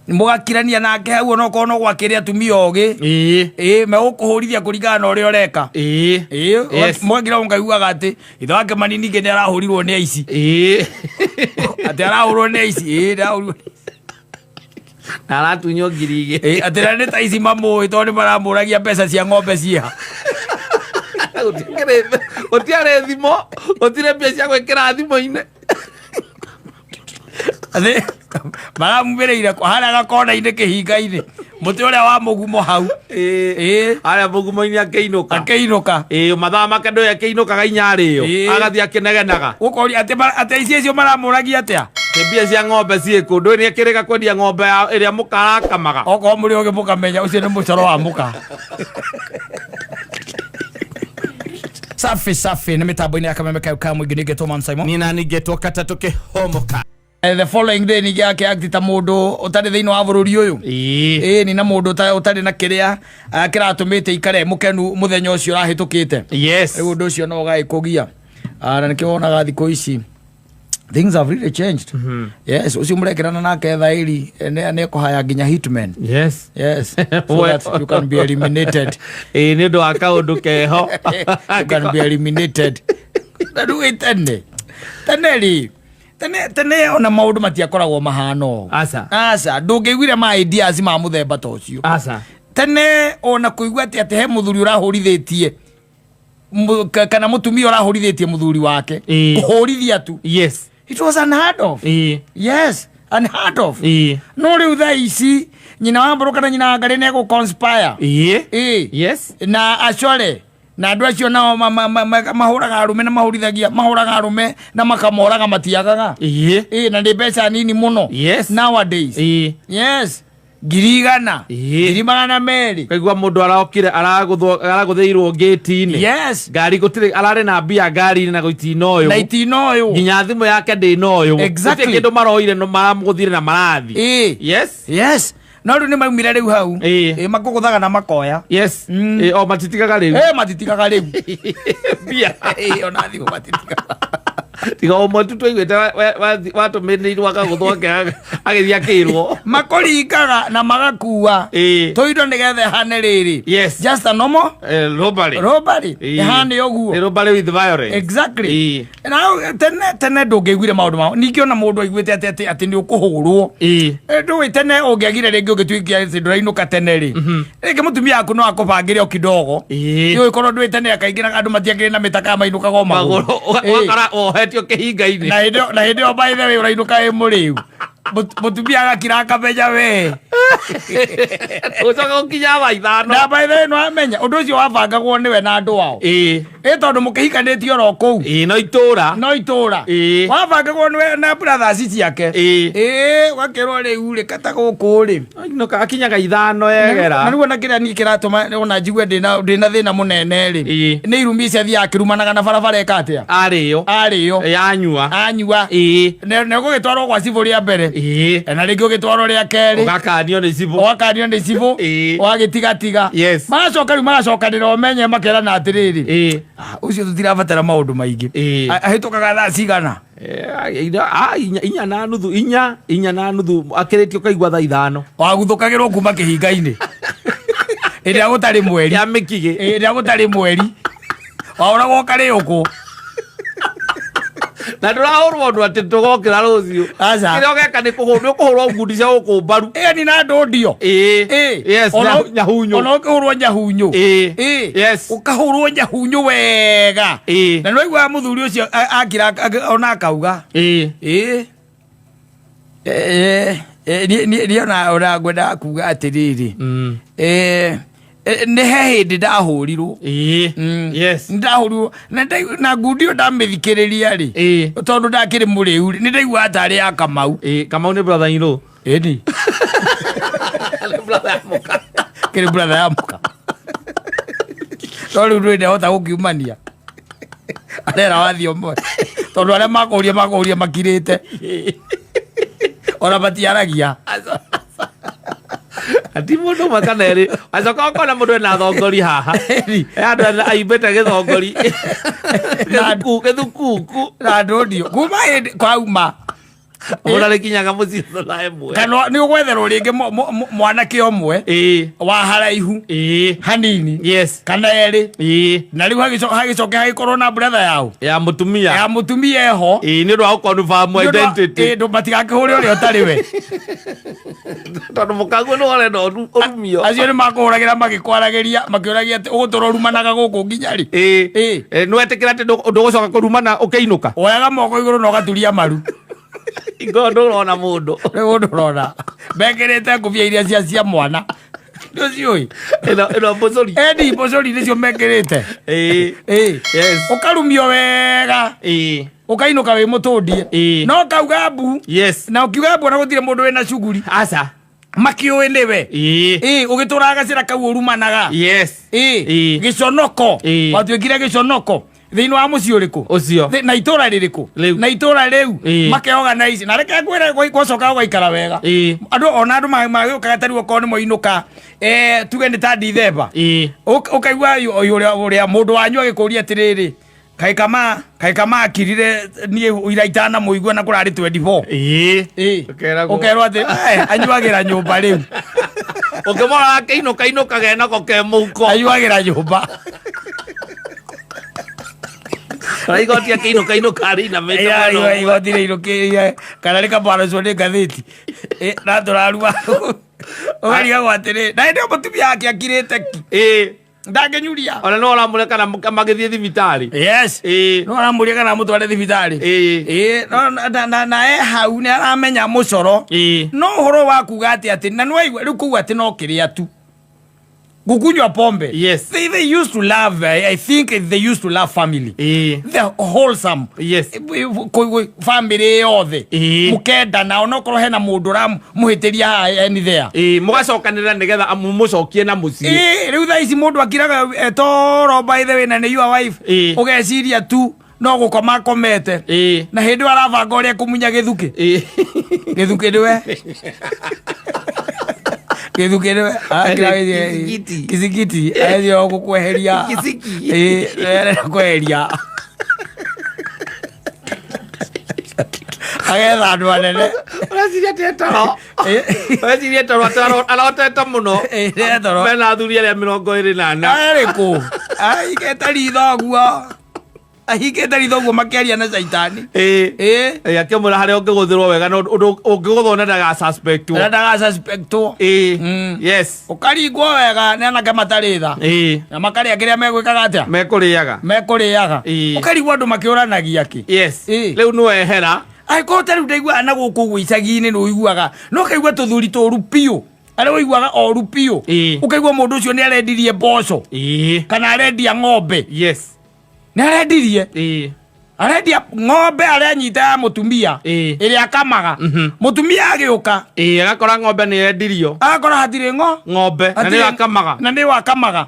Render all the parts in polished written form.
Mũgakirania nake hau onokorwo no gwakĩrĩ atumia ogĩ. Ĩĩ, megũkũhũrithia kũringana na ũrĩa ũreka. Ĩĩ. Mũgakira mũkaiguaga atĩ ithe wake manini ningĩ nĩ arahũrirwo nĩ aici. Atĩ arahũrwo nĩ aici. Ĩĩ, nĩ arahũrirwo. Na aratunywo 2000. Ĩĩ, atĩ na nĩ ta ici mamũĩ tondũ nĩ maramũragia mbeca cia ng'ombe ciĩha. Gũtiarĩ thimũ, gũtirĩ mbia cia gwĩkĩra thimũ-inĩ. Atĩ maramumĩrĩire harĩa gakona-inĩ kĩhinga-inĩ, mũtĩ ũrĩa wa mũgumo hau. Ĩĩ. Harĩa mũgumo-inĩ akĩinũka. Akĩinũka. Ĩĩ, mathaa make ndũĩ akĩinũkaga inya arĩo. Agathiĩ akĩnegenaga. Ũkoria atĩ atĩ aici acio maramũragia atĩa? Nĩ mbia cia ng'ombe ciĩkũ? Ndũĩ nĩ akĩrĩga kwendia ng'ombe ĩrĩa mũka arakamaga. Okorwo mũrĩ ogĩ mũkamenya ũcio nĩ mũcoro wa mũka. Safi safi nĩ mĩtambo-inĩ ya Kameme kayo ka mũingĩ ningĩ Thomas Simon. Nina ningĩtwo katatũ kĩhomoka. The following day ningĩ ake act ta mũndũ ũtarĩ thĩinĩ wa bũrũri ũyũ. Ĩĩ ni na mũndũ ũtarĩ na kĩrĩa kĩratũmĩte ikare mũkenu mũthenya ũcio ũrahĩtũkĩte. Rĩu ũndũ ũcio no ũgagĩkũgia. Na nĩkĩo wonaga thikũ ici things have really changed. Yes, ũcio mũrekĩrana nake thaĩri nĩ ekũhaya nginya hitman. Yes, so that you can be eliminated. Ĩĩ, nĩ ũndũ wa kaũndũ keho. You can be eliminated. Na rĩu ĩ tene tene rĩ, tene tene ona maũndũ matiakoragwo mahana ũũ. Aca. Aca, ndũngĩiguire ma ideas ma mũthemba ta ũcio. Aca. Tene ona kũigua atĩ he mũthuri ũrahũrithĩtie kana mũtumia ũrahũrithĩtie mũthuri wake. Kũhũrithia tu. It was unheard of. Yes, unheard of. No rĩu thaa ici nyina wa mbũrũ kana nyina wa ngarĩ nĩ egũ conspire. Na acore na andũ acio nao mahũraga arũme na mahũrithagia, mahũraga arũme na makamoraga matiagaga. Ĩĩ, na nĩ mbeca nini mũno. Nowadays. Yes. 100,000. 200,000. Kaigua mũndũ arokire aragũthĩirwo ngĩti-inĩ. Ngari gũtirĩ, ararĩ na mbia ngari-inĩ na gũtina ũyũ. Na itina ũyũ. Nginya thimũ yake ndĩna ũyũ. Gũtirĩ kĩndũ maroire no maramũgũthire na marathi. Yes. No rĩu nĩ maumire rĩu hau. Ĩĩ, makũgũthaga na makoya. Ĩĩ, o matitigaga rĩu. Ĩĩ, matitigaga rĩu. Mbia. Ĩĩ, ona thimũ matitigaga. Tiga ũmwe tu twaiguĩte watũmĩrĩirwo akagũthwo agĩthiĩ akĩrwo. Makũringaga na magakua. Tũindo nĩgetha ĩhane rĩrĩ. Just a normal Robbery. Robbery. Ĩhane ũguo. Nĩ robbery with violence. Exactly. Na tene tene ndũngĩaiguire maũndũ mao. Ningĩ ona mũndũ aiguĩte atĩ nĩ ũkũhũrwo. Ndũĩ tene ũngĩagire rĩngĩ ũngĩtuĩkia atĩ ndũrainũka tene rĩ. Rĩngĩ mũtumia waku no akũbangĩre o kidogo. Nĩ ũgĩkorwo ndũĩ tene akaingĩ na andũ matiakĩrĩ na mĩtaka mainũkaga o magũrũ. Magũrũ, ũgakora wohetio kĩhinga-inĩ. Na hĩndĩ ĩyo, na hĩndĩ ĩyo by the way ũrainũka wĩ mũrĩu. Mũtumia agakira akamenya we. Ũcoka gũkinya thaa ithano. Na by the way nĩ wamenya ũndũ ũcio wabangagwo nĩwe na andũ ao. Ĩ tondũ mũkĩhikanĩtie oro kũu. Ĩĩ, no itũra. No itũra. Wabangagwo nĩwe na brothers ciake. Ĩĩ, ũgakĩrwo rĩu rĩ kata gũkũ rĩ. Ainũka akinyaga ithano egera. Na rĩu ona kĩrĩa niĩ kĩratũma ona njigue ndĩna thĩna mũnene rĩ. Nĩ irumi ici athiaga akĩrumanaga na barabara eka atĩa? Arĩo. Arĩo. Ĩĩ, anyua. Anyua. Na ũgũgĩtwarwo gwa cibũ rĩa mbere. Na rĩngĩ ũgĩtwarwo rĩa kerĩ. Ũgakanio nĩ cibũ. Ũgakanio nĩ cibũ. Ũgagĩtigatiga. Magacoka rĩu magacokanĩra ũmenye makerana atĩrĩrĩ. Ũcio tũtirabatara maũndũ maingĩ. Ahĩtũkaga thaa cigana? Inya na nuthu, inya, inya na nuthu, akĩrĩtie ũkaigua thaa ithano. Waguthũkagĩrwo kuma kĩhinga-inĩ. Ĩrĩa gũtarĩ mweri. Ya mĩkigĩ. Ĩrĩa gũtarĩ mweri. Wahũragwo ũkarĩũkwo. Na ndũrahũrwo ũndũ atĩ tũgokĩra rũciũ. Aca. Kĩrĩa ũgeka nĩ kũhũrwo, nĩ ũkũhũrwo ngundi cia gũkũ mbaru. Ĩĩ, ni na ndũndio. Ĩĩ. Yes, nyahunyu. Ona ũkĩhũrwo nyahunyu. Ĩĩ. Ĩĩ. Yes. Ũkahũrwo nyahunyu wega. Ĩĩ. Na nĩwaiguaga mũthuri ũcio akira, ona akauga. Ĩĩ. Ĩĩ. Niĩ ona ngwendaga kuga atĩrĩrĩ. Nĩ he hĩndĩ ndahũrirwo. Yes. Ndahũrirwo. Na na ngundi ĩyo ndamĩthikĩrĩria rĩ. Tondũ ndakĩrĩ mũrĩu rĩ, nĩ ndaiguaga tarĩ ya Kamau. Kamau nĩ brother in law. Ĩni. Nĩ brother ya mũka. Kĩrĩ brother ya mũka. No rĩu ndũrĩ ndahota gũkiumania. Arera wathiĩ ũmwe. Tondũ arĩa makũria makũria makirĩte. Ona matiaragia. Ati mũndũ ũmwe kana erĩ. Acoka ũkona mũndũ ena thongori haha. Andũ aimbĩte gĩthongori. Gĩthukuku. Na andũ ndio. Kuma hĩndĩ kwauma. Mũndũ arĩkinyaga mũciĩ thaa 1. Kana nĩ ũgwetherwo rĩngĩ mwanake ũmwe wa haraihu hanini kana erĩ. Na rĩu hagĩcoke hagĩkorwo na brother yao Ya mũtumia. Ya mũtumia eho. Nĩ ũndũ wa gũconfirm identity. Matigakĩhũre ũrĩa ũtarĩ we. Tondũ mũkaguo nĩ warenda ũrumio. Acio nĩ makũhũragĩra magĩkwaragĩria makĩũragia atĩ ũgũtũra ũrumanaga gũkũ nginya rĩ. Nĩ wetĩkĩra atĩ ndũgũcoka kũrumana ũkĩinũka. Woyaga moko igũrũ na ũgaturia maru. Ingorwo ndũrona mũndũ. Rĩu ũndũ ũrona mekĩrĩte ngũbia iria cia mwana nĩ ũciũĩ. Ĩno mbũcũri. Endi mbũcũri nĩcio mekĩrĩte. Ũkarumio wega. Ũkainũka wĩ mũtũndie. No kauga mbu. Na ũkiuga mbu ona gũtirĩ mũndũ wĩna cuguri. Aca. Makĩũĩ nĩwe. Ũgĩtũraga gacĩra kau ũrumanaga. Gĩconoko. Watuĩkire gĩconoko. Thĩinĩ wa mũciĩ ũrĩkũ? Ũcio. Na itũra rĩrĩkũ? Rĩu. Na itũra rĩu. Makeorganize. Na reke ngwĩre gwacoka gũgaikara wega. Andũ ona andũ magĩũkaga ta rĩu okorwo nĩ moinũka, tuge nĩ ta Dithemba. Ũkaigua ũrĩa mũndũ wanyu agĩkũria atĩrĩrĩ, kaĩ kama akirire niĩ ira itanamũigua na kũrarĩ 24. Ũkeragwo. Ũkerwo atĩ, anyuagĩra nyũmba rĩu. Ũkĩmũrora akĩinũka inũkaga enako ke mũhuko. Anyuagĩra nyũmba. Kana igoti akĩinũka inũka arĩ inamĩte mwena ũmwe. Igoti rĩinũkĩire, kana rĩkabarũcwo nĩ ngathĩti. Na tũrarua. Ũkarigagwo atĩrĩ, na hĩndĩ ĩyo mũtumia wake akirĩte ki. Ndangĩnyuria. Ona no ũramũria kana magĩthiĩ thibitarĩ. Yes. No ũramũria kana amũtware thibitarĩ. No, na e hau nĩ aramenya mũcoro. No ũhoro wa kuga atĩ na nĩ waigua rĩu kuga atĩ no kĩrĩa tu. Gukunywa pombe. Yes. They used to love, I think they used to love family. The wholesome. Yes. Family yothe. Mukenda na onokorwo hena mundu uramuhitiria haha any there. Mugacokanĩrĩra nĩgetha amũcokie na mũciĩ. Rĩu thaa ici mũndũ akiraga toro by the way na nĩ your wife. Ũgeciria tu no gũkoma akomete. Na hĩndĩ ĩyo arabanga ũrĩa ekũmunya gĩthukĩ. Gĩthukĩ nĩwe. Gĩthukĩ nĩwe. Kizigiti. Kizigiti. Acio gũkweheria. Kiziki. Arenda kweheria. Agetha andũ anene. Ũreciria atĩ etoro? Ũreciria etoro atĩ arotete mũno? Nĩ etoro. Mena athuri arĩa 24. Arĩ kũ? Ahingĩte ritho ũguo. Ahingĩte ritho ũguo makĩaria na caitani. Akĩmwĩra harĩa ũngĩgũthĩrwo wega na ũndũ ũngĩgũthwo na ndagasuspectwo. Na ndagasuspectwo. Yes. Ũkaringwo wega nĩ anake matarĩ tha. Na makarĩa kĩrĩa megwĩkaga atĩa? Mekũrĩaga. Mekũrĩaga. Ũkarigwo andũ makĩũranagia kĩ? Yes. Rĩu nĩ wehera. Angĩkorwo ta rĩu ndaiguaga na gũkũ ũguo icagi-inĩ nĩ ũiguaga. No ũkaigua tũthuri tũru biũ. Arĩa ũiguaga oru biũ. Ũkaigua mũndũ ũcio nĩ arendirie mboco. Kana arendia ng'ombe. Yes. Nĩ arendirie. Arendia ng'ombe aranyita ya mũtumia. Ĩrĩa akamaga. Mũtumia agĩũka. Agakora ng'ombe nĩ yendirio. Agakora hatirĩ ng'ombe. Na nĩyo akamaga. Na nĩyo akamaga.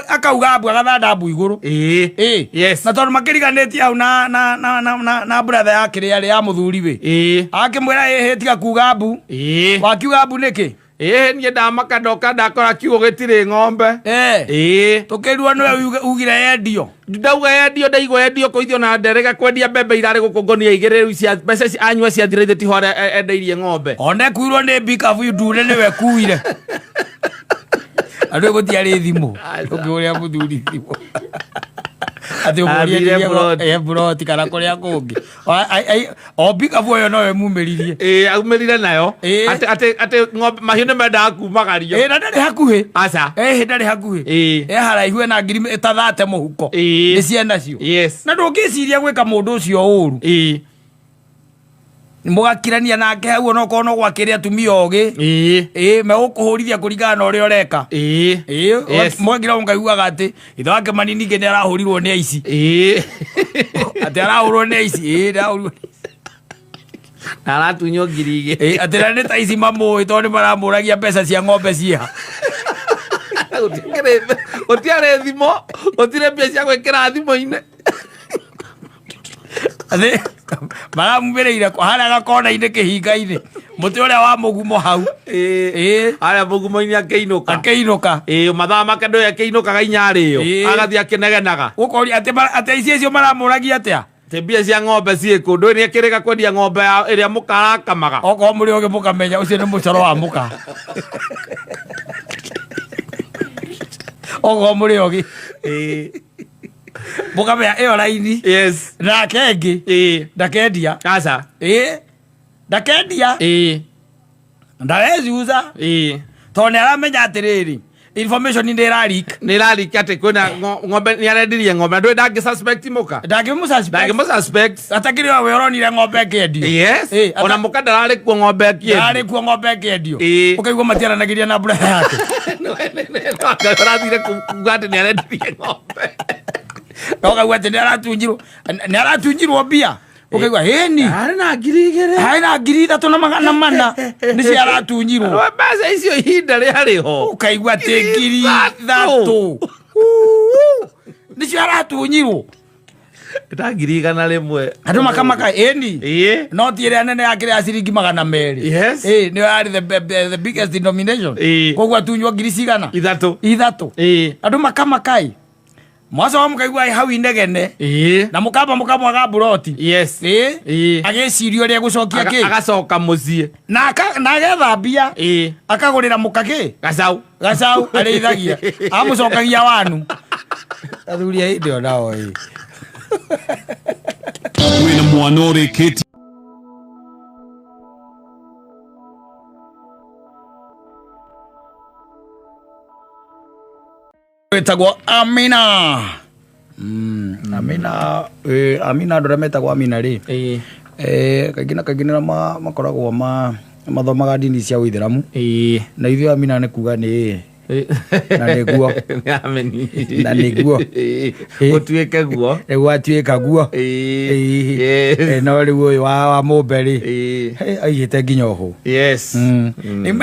Akauga mbu agathanda mbu igũrũ. Yes. Na tondũ makĩriganĩtie hau na brother yake rĩa ya mũthuri we. Akĩmwĩra ĩhĩ tiga kuga mbu. Wakiuga mbu nĩkĩ? Niĩ ndamaka ndoka ndakora kiugo gĩtirĩ ng'ombe. Tũkĩrua nĩwe ugire yendio. Ndauga yendio, ndaigua yendio kũithio na nderega kwendia mbembe irarĩ gũkũ ngonia igĩrĩ rĩu cia mbeca anyua ciathira ithe tiho endeirie ng'ombe. Ona ekuirwo nĩ mbikabu ndune nĩwe ekuire. Andũ gũtiarĩ thimũ. Ũngĩhũrĩra mũthuri thimũ. Atĩ ũmũrie Athire nginya mburoti. Mburoti kana kũrĩa kũngĩ. O mbikabu ĩyo noyo ĩmumĩririe. Aumĩrire nayo. Atĩ ng'ombe, mahiũ nĩ mendaga kumagario. Na ndarĩ hakuhĩ. Aca. Ndarĩ hakuhĩ. Haraihu ena ngiri ĩtathate mũhuko. Nĩ ciana cio. Yes. Na ndũngĩciria gwĩka mũndũ ũcio ũru. Mũgakirania nake hau onokorwo no gwakĩrĩ atumia ogĩ. Megũkũhũrithia kũringana na ũrĩa ũreka. Yes. Mwekira mũkaiguaga atĩ ithe wake manini ningĩ nĩ arahũrirwo nĩ aici. Atĩ arahũrwo nĩ aici. Nĩ arahũrirwo nĩ aici. Na aratunywo ngiri igĩrĩ. Atĩ na nĩ ta ici mamũĩ tondũ nĩ maramũragia mbeca cia ng'ombe ciĩha. Gũtiarĩ thimũ, gũtirĩ mbia cia gwĩkĩra thimũ-inĩ. Atĩ maramumĩrĩire harĩa gakona-inĩ kĩhinga-inĩ. Mũtĩ ũrĩa wa mũgumo hau. Harĩa mũgumo-inĩ akĩinũka. Akĩinũka. Mathaa make ndũĩ akĩinũkaga inya arĩo. Agathiĩ akĩnegenaga. Ũkoria atĩ atĩ aici acio maramũragia atĩa? Ati mbia cia ng'ombe ciĩ kũ ndũĩ nĩ akĩrĩga kwendia ng'ombe ĩrĩa mũkarakamaga. Okorwo mũrĩ ogĩ mũkamenya ũcio nĩ mũcoro wa mũka. Okorwo mũrĩ ogĩ mũkamenya ĩyo raini. Yes. Nake ĩngĩ ndakendia. Aca. Ĩĩ ndakendia. Ndarecuza. Tondũ nĩ aramenya atĩrĩrĩ, information nĩ ĩra leak. Nĩ ĩra leak atĩ kwĩna ng'ombe nĩ arendirie ng'ombe na ndũĩ ndangĩ suspect mũka. Ndangĩmũ suspect. Ndangĩmũ suspect. Atakĩrĩ we ũronire ng'ombe ĩkĩendio. Yes. Ona mũka ndararĩ kuo ng'ombe ĩkĩendio. Ndararĩ kuo ng'ombe ĩkĩendio. Ũkaigua matiaranagĩria na mbura yake. Ũrathire kuga atĩ nĩ arendirie ng'ombe. Na ũkaigua atĩ nĩ aratunjirwo mbia. Ũkaigua ĩni. Arĩ na 2,000. Arĩ na 3,400 nĩcio aratunyirwo. Mbeca icio ihinda rĩarĩ ho. Ũkaigua atĩ 3,000. Nĩcio aratunyirwo. Ta 100,000. Andũ makamaka ĩni. Noti ĩrĩa nene yakĩrĩ ya ciringi 200. Yes. Nĩyo yarĩ the biggest denomination. Koguo atunywo ngiri cigana? 3. 3. Andũ makamakai. Mwacoka mũkaigua hau inegene. Na mũkamba mũkamwaga mburoti. Yes. Agĩciria ũrĩa egũcokia kĩ? Agacoka mũciĩ. Na agetha mbia. Akagũrĩra mũka kĩ? Gacau. Gacau arĩithagia. Amũcokagia wanu. Athuri a hĩndĩ ĩyo nao ĩ. Wĩna mwana ũrĩkĩtie. Wĩtagwo Amina. Amina, Amina andũ arĩa metagwo Amina rĩ. Kaingĩ na kaingĩ nĩ makoragwo mathomaga ndini cia Ũithĩramu. Na ithuĩ Amina nĩ kuga nĩ na nĩguo. Ameni. Na nĩguo. Gũtuĩke guo. Nĩguo atuĩka guo. No rĩu ũyũ wa Mũmbe rĩ. Aigĩte nginya ũhũ. Yes.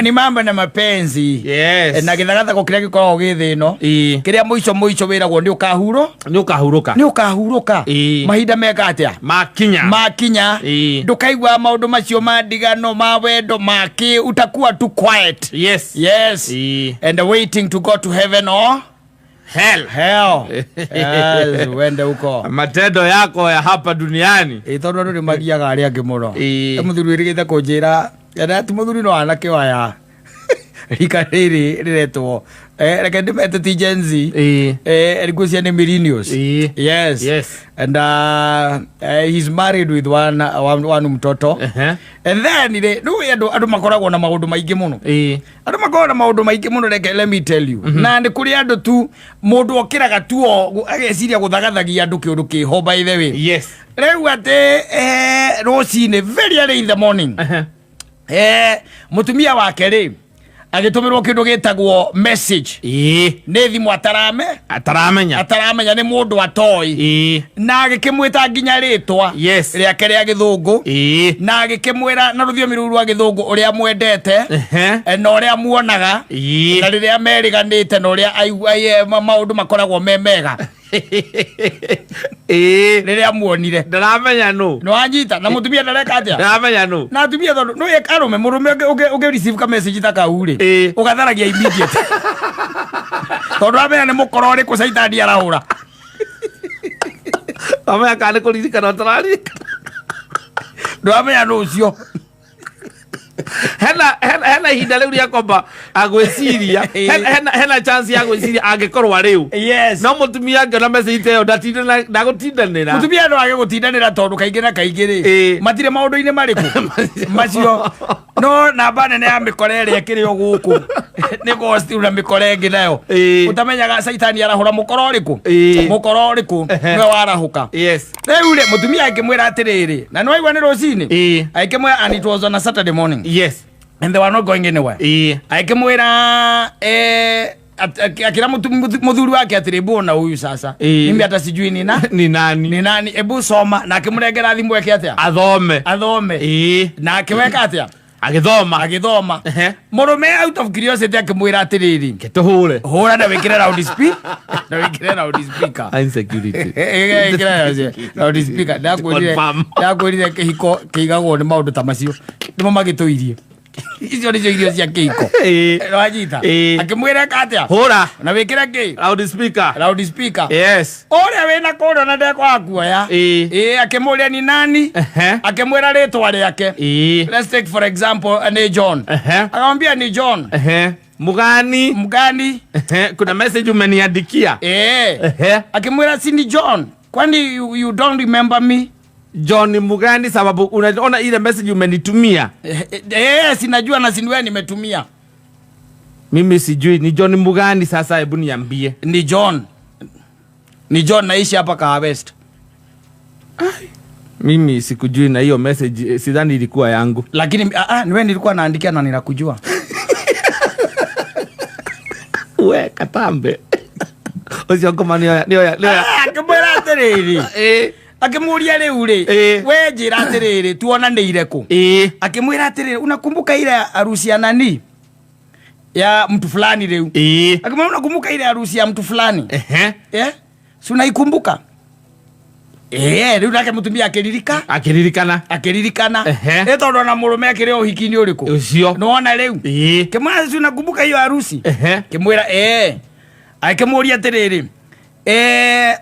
Ni mambo na mapenzi. Yes. Na gĩthagathago kĩrĩa gĩkoragwo gĩ thĩ ĩno. Kĩrĩa mũico mũico wĩragwo nĩ ũkahuro. Nĩ ũkahurũka. Nĩ ũkahurũka. Mahinda meka atĩa? Makinya. Makinya. Ndũkaigua maũndũ macio ma ndigano, ma wendo, ma kĩ, utakuwa tu quiet. Yes. Yes. And waiting to go to heaven or hell. Hell. Yes, uende huko. Matendo yako ya hapa duniani. Tondũ andũ nĩ magiaga arĩa angĩ mũno. Mũthuri wĩrĩgĩte kũnjĩra, ena ti mũthuri no anake aya. Rika rĩrĩ rĩretwo. Reke ndĩmete ti Gen Z. Ngwĩciria nĩ millennials. Yes. Yes. And he's married with one mtoto. And then rĩ, rĩu andũ makoragwo na maũndũ maingĩ mũno. Andũ makoragwo na maũndũ maingĩ mũno, reke let me tell you. Na nĩ kũrĩ andũ tu mũndũ okĩraga tu o ageciria gũthagathagia andũ kĩũndũ kĩho by the way. Yes. Rĩu atĩ rũcinĩ very early in the morning. Mũtumia wake rĩ agĩtũmĩrwo kĩndũ gĩtagwo message. Nĩ thimũ Ataramenya. Ataramenya nĩ mũndũ atoĩ. Na agĩkĩmwĩta nginya rĩtwa. Yes. Rĩake rĩa gĩthũngũ. Na agĩkĩmwĩra na rũthiomi rũu rwa gĩthũngũ ũrĩa mwendete. Na ũrĩa muonaga. Na rĩrĩa merĩganĩte na ũrĩa maũndũ makoragwo me mega. Rĩrĩa muonire. Ndaramenya nũ. Nĩ wanyita na mũtumia ndareka atĩa? Ndaramenya nũ. Na atumia tondũ nĩ arũme mũrũme ũngĩ receive ka message ta kau rĩ. Ũgatharagia immediate. Tondũ amenya nĩ mũkoro ũrĩkũ caitani arahũra. Amenya kana nĩ kũririkana ũtararirikana. Ndũramenya nũ ũcio. Hena ihinda rĩu rĩa kwamba agwĩciria. Hena chance ya gwĩciria angĩkorwo rĩu. Yes. No mũtumia angĩona message ta ĩyo ndagũtindanĩra. Mũtumia no age gũtindanĩra tondũ kaingĩ na kaingĩ rĩ, matirĩ maũndũ-inĩ marĩkũ? Macio. No namba nene ya mĩkora ĩrĩa ĩkĩrĩ o gũkũ. Nĩ ghost na mĩkora ĩngĩ nayo. Ũtamenyaga caitani arahũra mũkora ũrĩkũ? Mũkora ũrĩkũ? Nĩwe warahũka. Yes. Rĩu rĩ, mũtumia akĩmwĩra atĩrĩrĩ, na nĩwaigua nĩ rũcinĩ? Akĩmwĩra, and it was on a Saturday morning. Yes. And they were not going anywhere. Akĩmwĩra, akĩra mũthuri wake atĩrĩ, mbona huyu sasa? Mimi hata sijui ni na? Ni nani? Ni nani? Ebu soma. Na akĩmũnengera thimũ eke atĩa? Athome. Athome. Na akĩweka atĩa? Agĩthoma. Agĩthoma. Mũrũme out of curiosity akĩmwĩra atĩrĩrĩ, Tũhũre. Hũra na wĩkĩre loud speaker. Na wĩkĩre loud speaker. Insecurity. Ĩkĩra loud speaker. Confirm. Ndakwĩrire kĩhiko kĩigagwo nĩ maũndũ ta macio. Nĩmo magĩtũirie. Icio nĩcio irio cia kĩhiko. Wanyita? Akĩmwĩra eka atĩa? Hũra. Na wĩkĩre kĩ? Loud speaker. Loud speaker. Yes. Ũrĩa wĩna kũrĩa na ndekwaga kuoya. Ĩĩ, akĩmũria ni nani? Akĩmwĩra rĩtwa rĩake. Let's take for example nĩ John. Akamwambia ni John. Mugani. Mgani? Kuna message umeniandikia. Akimwĩra si ni John. Kwani you don't remember me? John Mugani, sababu unaona ile message umenitumia. Sinajua na si wewe nimetumia. Mimi sijui ni John Mugani sasa, hebu niambie. Ni John. Ni John, naishi hapa Kahawa West. Mimi sikujui na hiyo message, sidhani ilikuwa yangu. Lakini ni wewe nilikuwa naandikia na ninakujua. We katambe. Ucio ngoma nioya nioya nioya. Akimwĩra atĩrĩrĩ. Akĩmũria rĩu rĩ, we njĩra atĩrĩrĩ, tuonanĩire kũ? Akĩmwĩra atĩrĩrĩ, unakumbuka ile harusi ya nani? Ya mtu fulani rĩu. Akimwĩra unakumbuka ile harusi ya mtu fulani? Si unaikumbuka? Rĩu nake mũtumia akĩririka. Akĩririkana. Akĩririkana. Tondũ ona mũrũme akĩrĩ ũhiki-inĩ ũrĩkũ? Ũcio. Nĩwona rĩu? Kĩmwĩra, si unakumbuka hiyo harusi? Kĩmwĩra, Akĩmũria atĩrĩrĩ,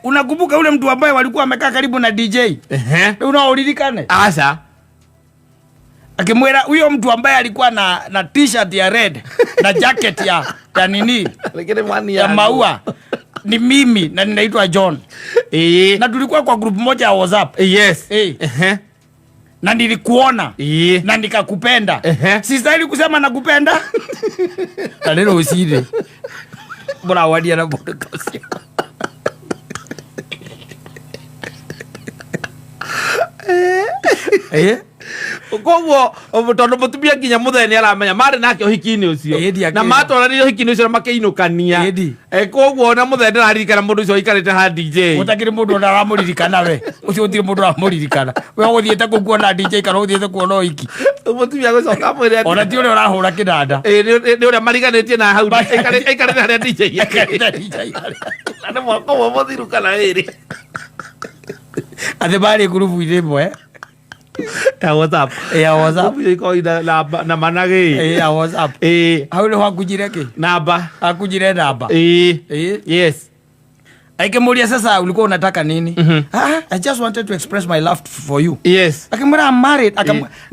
unakumbuka ule mtu ambaye walikuwa wamekaa karibu na DJ? Rĩu no uririkane? Aca. Akimwĩra huyo mtu ambaye alikuwa na t-shirt ya red na jacket ya nini? Lakini mwani ya yangu. maua ni mimi na ninaitwa John. Na tulikuwa kwa group moja ya WhatsApp. Yes. Na nilikuona. Na nikakupenda. Sistahili kusema nakupenda? Na leo usire. Bora wadia na bora kosi. Koguo tondu mutumia nginya muthee ni aramenya mari nake uhiki-inĩ ũcio. Ĩĩ, Na matwaranire ũhiki-inĩ ũcio na makĩinũkania. Ĩĩ. Koguo ona muthee ndararirikana mũndũ ũcio ũikarĩte ha DJ. Gũtakĩrĩ mũndũ ona aramũririkana we. Ũcio gũtirĩ mũndũ ũramũririkana. We ũgũthiĩte kũu kuona DJ kana ũgũthiĩte kuona ũhiki. Mũtumia gũcoka amwĩre atĩ Ona ti ũrĩa ũrahũra kĩnanda. Ĩĩ, nĩ ũrĩa mariganĩtie na hau. Aikarĩte harĩa DJ Aikarĩte DJ harĩa. Na nĩ mwaka ũmwe mũthiru kana wĩrĩ. Atĩ marĩ ngurubu-inĩ ĩmwe. Ya WhatsApp. Ya WhatsApp. Ngurubu iko ina na manage. Ya WhatsApp. Hau nĩho akunjire kĩ? Namba. Akunjire namba. Yes. Akimwambia sasa ulikuwa unataka nini? I just wanted to express my love for you. Yes. Akimwambia I'm married.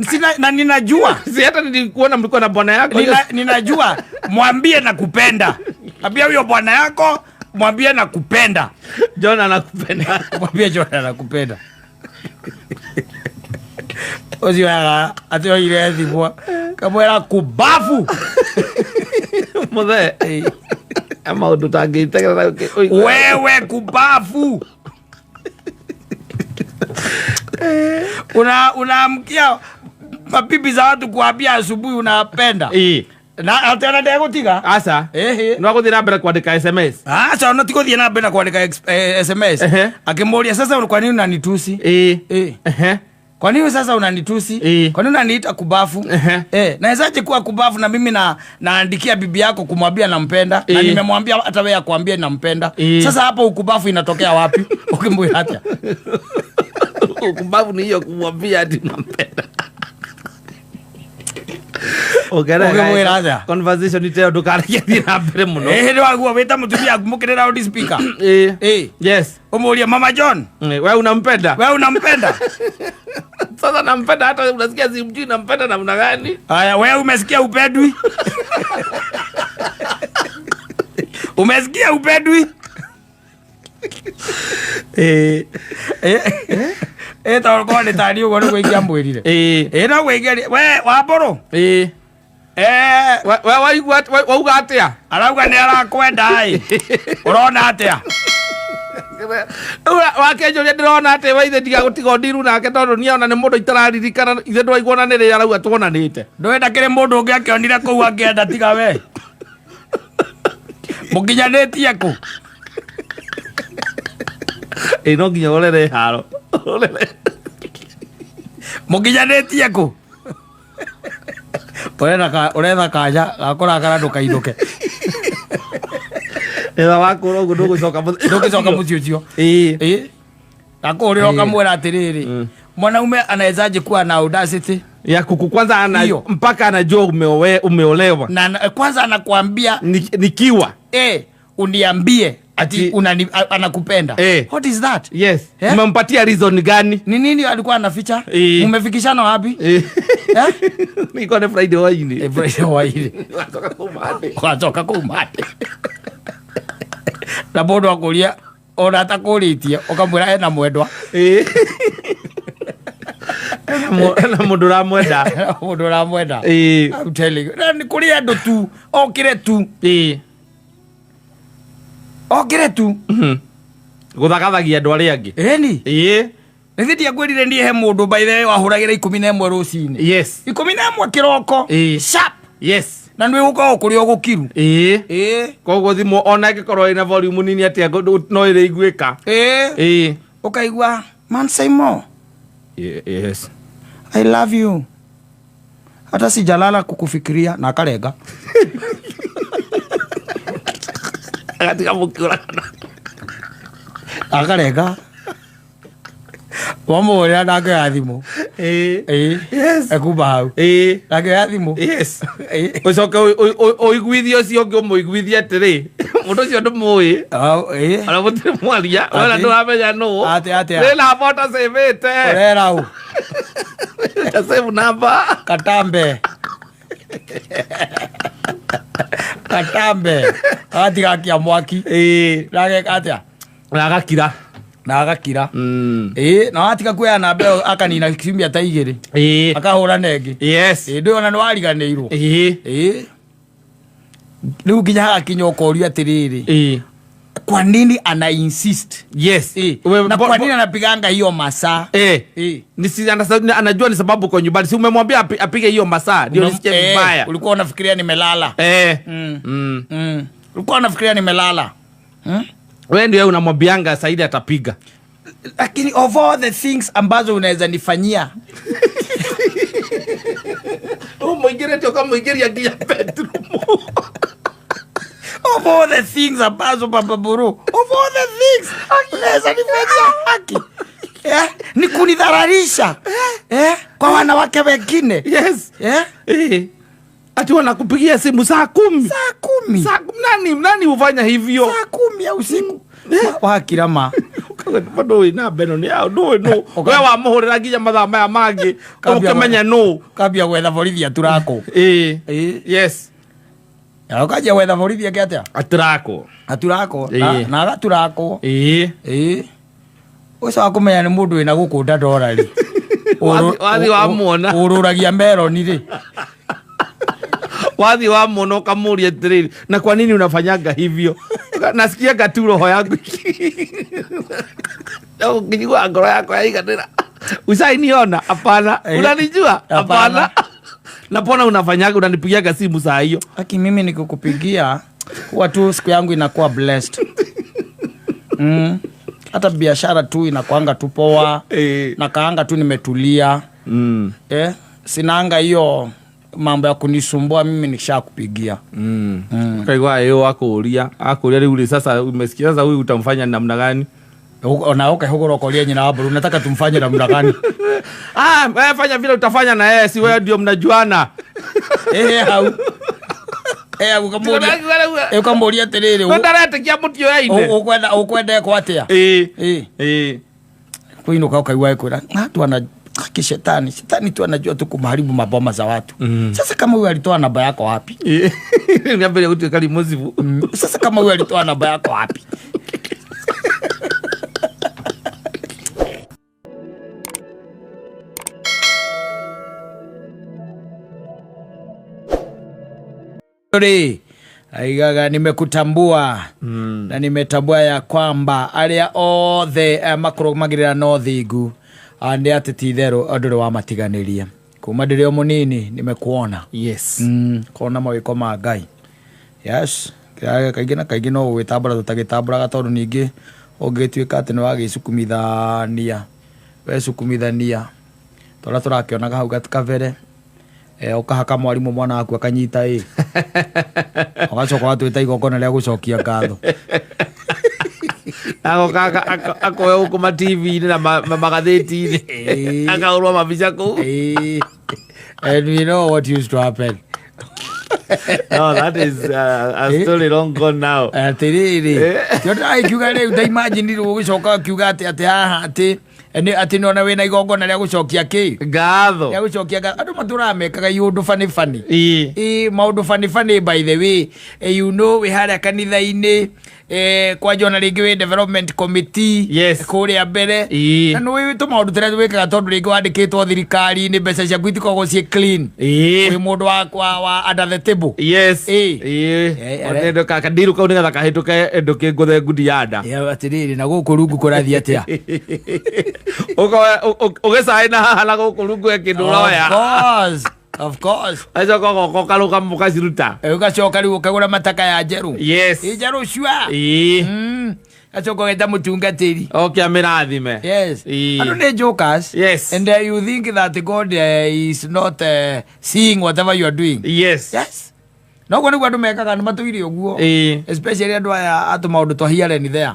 Sina, na ninajua. Si hata nilikuona mlikuwa na bwana yako. Ninajua. Mwambie nakupenda. Ambia huyo bwana yako, mwambie nakupenda. John anakupenda. Mwambie John anakupenda. Ũcio aga atĩ oire thimũ kamwĩra kubafu. Mũthee. Maũndũ tangĩtegerera ũigua. Wewe kubafu. Unaamkia mabibi za watu kuambia asubuhi unapenda. Na atĩ ona ndegũtiga. Aca. No agũthiĩ na mbere kwandĩka SMS. Aca, no ti gũthiĩ na mbere na kwandĩka SMS. Akĩmũria sasa kwa nini unanitusi? Kwa nini sasa unanitusi? Kwa nini unaniita kubafu? Nawezaje kuwa kubafu na mimi naandikia bibi yako kumwambia nampenda? Na nimemwambia hata wewe akwambie nampenda. Sasa hapo ukubafu inatokea wapi? Ukimwambia hata. Ukubafu ni hiyo kumwambia ati nampenda. Ukimwira atĩa? Conversation ite ndukareke thiĩ na mbere mũno. Nĩ waguo wĩta mũtumia mũkĩrĩ loud speaker. Yes. Ũmũrie Mama John. Wewe unampenda? Wewe unampenda? Sasa nampenda hata unasikia simjui nampenda namna gani? Haya, wewe umesikia upendwi? Umesikia upendwi? Ta ũkorwo nĩ tani ũguo nĩguo ingĩamwĩrire. No gwĩkĩria. We, Wambũrũ? We waigua at-, we, wauga atĩa? Arauga nĩ arakwenda ĩ. Ũrona atĩa? Rĩu wakenjũria ndĩrona atĩ we ithe ndiga gũtiga ũndiru nake tondũ niĩ ona nĩ mũndũ itararirikana, ithe ndwaigua ona nĩ rĩ arauga tuonanĩte. Ndũĩ ndakĩrĩ mũndũ ũngĩ akĩonire kũu angĩenda tiga we. Mũkinyanĩtie kũ? No nginya ũrere haro. Ũrere. Mũkinyanĩtie kũ? Ũretha kanya ga kũrakara ndũkainũke. Thutha wa kũra ũguo ndũgũcoka mũciĩ. Ndũgũcoka mũciĩ ũcio. Ndakũhũrĩra ũkamwĩra atĩrĩrĩ, mwanaume anawezaje kuwa na audacity? Ya kuku kwanza ana, Hiyo. mpaka anajua umeolewa. Na kwanza anakuambia Nikiwa uniambie ati anakupenda. What is that? Yes. Umempatia reason gani? Ni nini alikuwa anaficha? Umefikishana wapi? Niko na Friday waini. Friday waini. Watoka kumate. Watoka kumate. Na mundu akuria ona atakuritie ukamwira ena mwendwa. Ena mundu uramwenda. Mundu uramwenda. I'm telling you. Na ni kuri andu tu okire tu. Okire tu. Guthagathagia andu aria angi. Eni. Nĩ ndiakwĩrire niĩ he mũndũ by the way wahũragĩra 11 rũcinĩ. Yes. 11 kĩroko. Sharp. Yes. Na nĩ gũkoragwo kũrĩ o gũkiru. Koguo thimũ ona ĩngĩkorwo ĩna volume nini atĩa no ĩrĩiguĩka. Ũkaigua, man say more. Yes. I love you. Hata sijalala kukufikiria na akarenga. Agatiga mũkĩũragana. Akarenga. Wamũhũrĩra na ngĩoya thimũ. Yes. Ekuma hau. Na ngĩoya thimũ. Yes. Ũcoke ũiguithie ũcio ũngĩ ũmũiguithie atĩrĩ, mũndũ ũcio ndũmũĩ. Ona mũtirĩ mwaria, ona ndũramenya nũ. Atĩ, atĩ. Nĩ namba ũtacĩbĩte. Ũrera ũ? Ũtacĩbu namba. Katambe. Katambe. Agatigakia mwaki. Na ageka atĩa? Na agakira. Na agakira. Na watiga kuoya namba ĩyo akanina ciumia ta igĩrĩ. Akahũra na ĩngĩ. Yes. Ndũĩ ona nĩ wariganĩirwo. Rĩu nginya hagakinya ũkorio atĩrĩrĩ. Kwa nini ana insist? Yes. Wewe, Na kwa nini anapiganga hiyo masaa? Ni si, anajua ni sababu uko nyumbani. Si umemwambia apige hiyo masaa ndio nisikie vibaya. Ulikuwa unafikiria nimelala. Ulikuwa unafikiria nimelala. Wewe ndio unamwambianga Saidi atapiga. Lakini of all the things ambazo unaweza nifanyia. Umuingire ndio kama muingiria nginya bedroom. Of all the things ambazo Papa Buru, of all the things unaweza nifanyia haki. Ni kunidhararisha. Kwa wanawake wengine. Yes. Ati wanakupigia simu saa 10. Saa 10. Saa 10. Nani hufanya hivyo? Saa 10 ya usiku. Wakira ma. Bado wĩ na mbeno nĩ yao, ndũĩ nũ. We wamũhũrĩra nginya mathaa maya mangĩ, ũkĩmenya nũ. Kambia gwetha borithi aturakwo. Yes. Na ũkanjia gwetha borithi eke atĩa? Aturakwo. Aturakwo. Na agaturakwo. Ũcio wa kũmenya nĩ mũndũ wĩna gũkũ ndandora rĩ. Wathi wa muona. Ũrũragia meroni rĩ. Wathi wa muona ũkamũria atĩrĩrĩ, na kwa nini unafanyanga hivyo? Nasikiaga tu roho yangu. Na ukijua ngoro yako yaiganĩra. Ushainiona? Hapana. Unanijua? Hapana. Hapana. Na mbona unafanyaga, unanipigiaga simu saa hiyo? Aki mimi nikikupigia huwa tu siku yangu inakuwa blessed. Hata biashara tu inakuanga tu poa. Na kaanga tu nimetulia. Sinanga hiyo mambo ya kunisumbua mimi nishakupigia. Kaigua yeye akũria, akũria rĩu rĩ, sasa umesikia sasa huyu utamfanya namna gani? Na ukahũgũra ũkoria nyina wa mbũrũ, unataka tumfanye namna gani? Wewe fanya vile utafanya na yeye, si wewe ndio mnajuana. Hau. Ukamũria atĩrĩrĩ, Wewe ndaretĩkia mũtio yaine. Ũkwenda ekwo atĩa? Kũinũka ũkaigua ĩkwĩra, tu ana kishetani, shetani tu anajua tu kumharibu maboma za watu. Sasa kama huyu alitoa namba yako wapi? Niambie utuwe kali mzivu. Sasa kama huyu alitoa namba yako wapi? Ri, aigaga nimekutambua. Na nimetambua ya kwamba aria othe makurumagirira no thingu, nĩ atĩ ti itherũ ndũrĩ wamatiganĩria. Kuma ndĩrĩ o mũnini nimekuona. Yes. Kona mawĩko ma Ngai. Yes. Kĩrĩa kaingĩ na kaingĩ no gũgĩtambũra tũtagĩtambũraga tondũ ningĩ ũngĩtuĩka atĩ nĩ wagĩcukumithania, wecukumithania, ta ũrĩa tũrakĩonaga hau kabere, ũkahaka mwarimũ mwana waku akanyita ĩ. Ũgacoka ũgatwĩta igongona rĩa gũcokia ngatho. Agoka akoya gũkũ ma T V-inĩ na magathĩti-inĩ. Akahũrwo mabica kũu. And we know what used to happen. No, that is a story long gone now. Atiriri, tio ndĩrakiuga rĩu, ta imagine rĩu ũgĩcoka ũkiuga atĩ haha atĩ nona wĩna igongona rĩa gũcokia kĩ? Ngatho. Rĩa gũcokia ngatho. Andũ matũraga mekaga iũndũ bani bani. Ĩĩ. Ĩ maũndũ bani bani, by the way, wĩ harĩa kanitha-inĩ, kwanja ona rĩngĩ wĩ development committee kũrĩa mbere, na nĩ tũmaũndũ tũrĩa wĩkaga, tondũ rĩngĩ wandĩkĩtwo thirikari-inĩ, mbeca ciaku itikoragwo ciĩ clean. Wĩ mũndũ wa under the table. Ĩĩ. Ĩĩ. Kandiru kau nĩgetha kahĩtũke ndũkĩngũthe ngundi ya nda. Ya, atĩrĩrĩ, na gũkũ rungu kũrathiĩ atĩa? Ũgĩcaĩ na haha na gũkũ rungu he kĩndũ Of ũroya. course, of course. Acoka ũgoka ũkarũgama ũkaciruta. Ũgacoka rĩu ũkagũra mataka ya njerũ. Ĩ njerũ cua. Gacoka ũgeta mũtungatĩri. Oke amĩrathime. Yes. Andũ nĩ jokers. And you think that God is not seeing whatever you are doing. Yes, noguo nĩguo andũ mekaga, nĩ matũire ũguo. Especially andũ aya atũ maũndũ twa here and there.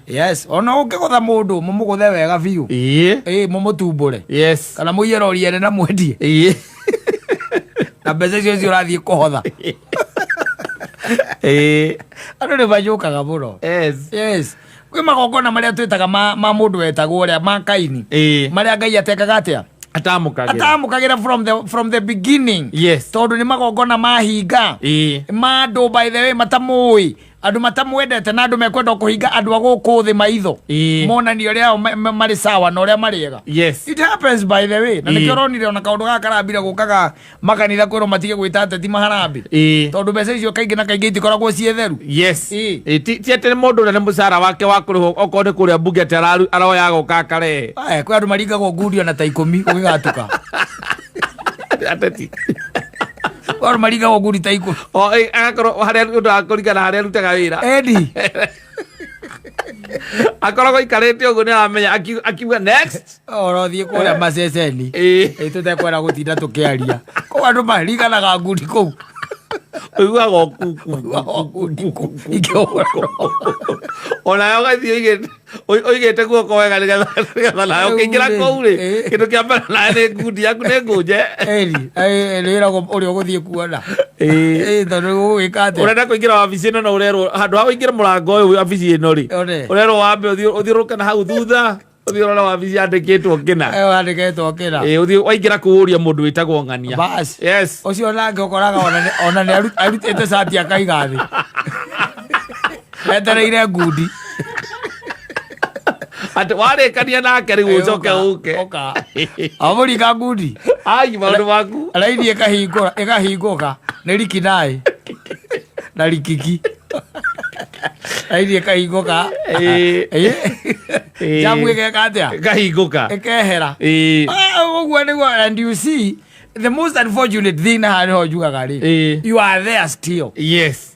Yes, ona ũngĩgũtha mũndũ, mũmũgũthe wega biũ. Ĩ mũmũtumbũre. Kana mũiye rori ene na mwendie. Na mbeca icio cio ũrathiĩ kũhotha. Andũ nĩ majũkaga mũno. Yes, kwĩ magongona marĩa twĩtaga ma mũndũ wetagwo ũrĩa ma Kaini, marĩa Ngai atekaga atĩa? Atamũkagĩra. Atamũkagĩra from the beginning. Tondũ nĩ magongona mahinga ma andũ, by the way, matamũĩ, andũ matamwendete, na andũ mekwenda kũhinga andũ a gũkũ thĩ maitho, monanie ũrĩa o marĩ sawa na ũrĩa marĩega. It happens, by the way, na nĩkĩo ũronire ona kaũndũ gaka karambire gũkaga makanitha kwĩrwo matige gwĩta ateti maharambĩ, tondũ mbeca icio kaingĩ na kaingĩ itikoragwo ciĩ theru. Ti atĩ nĩ mũndũ ũrĩa nĩ mũcara wake wa kũrĩhwo okorwo nĩ kũrĩa mbunge atĩ aroya agoka akarehe. Aya, kwĩ andũ maringagwo ngundi ona ta 10 gũgĩgatuka. Ateti. Kwĩ andũ maringagwo ngundi ta 10. O agakorwo harĩa ũndũ wa kũringana harĩa arutaga wĩra. Edi. Akoragwo aikarĩte ũguo nĩ aramenya akiuga next. Orothiĩ kũrĩa maceceni. Ĩĩ. Tũtekwenda gũtinda tũkĩaria kũu, andũ maringanaga ngundi kũu. Ũiguaga o ku ku. Ngundi kũu ikĩhũrwo. Onawe ũgathiĩ ũigĩte guoko wega nĩgetha nawe ũkĩingĩra kũu rĩ, kĩndũ kĩa mbere nawe nĩ ngundi yaku nĩ ngũnje. Eri rĩragwo ũrĩa ũgũthiĩ kuona. Ĩĩ. Ĩ, tondũ ũgwĩka atĩa? Ũrenda kũingĩra wabici ĩno na ũrerwo handũ ha ũingĩre mũrango ũyũ wabici ĩno rĩ, One. ũrerwo wambe ũthiũrũrũke na hau thutha, ũthiĩ ũrore wabici yandĩkĩtwo kĩna. Wandĩkĩtwo kĩna. Ĩĩ, ũthiĩ waingĩra kũu ũrie mũndũ wĩtagwo ng'ania. Bas. Ũcio nake ũkoraga ona nĩ arutĩte cati akaiga thĩ etereire ngundi. Atĩ warĩkania nake rĩu ũcoke ũke. Ũka amũringa ngundi. Ai, maũndũ maku. Raini ĩkahingũra ĩkahingũka nĩ rikinaĩ na rikiki, raini ĩkahingũka. Jamu ĩgeka atĩa? Ĩkahingũka. Ĩkehera. Ĩĩ. Ah, ũguo nĩguo. And you see, the most unfortunate thing na haha nĩho njugaga rĩ, you are there still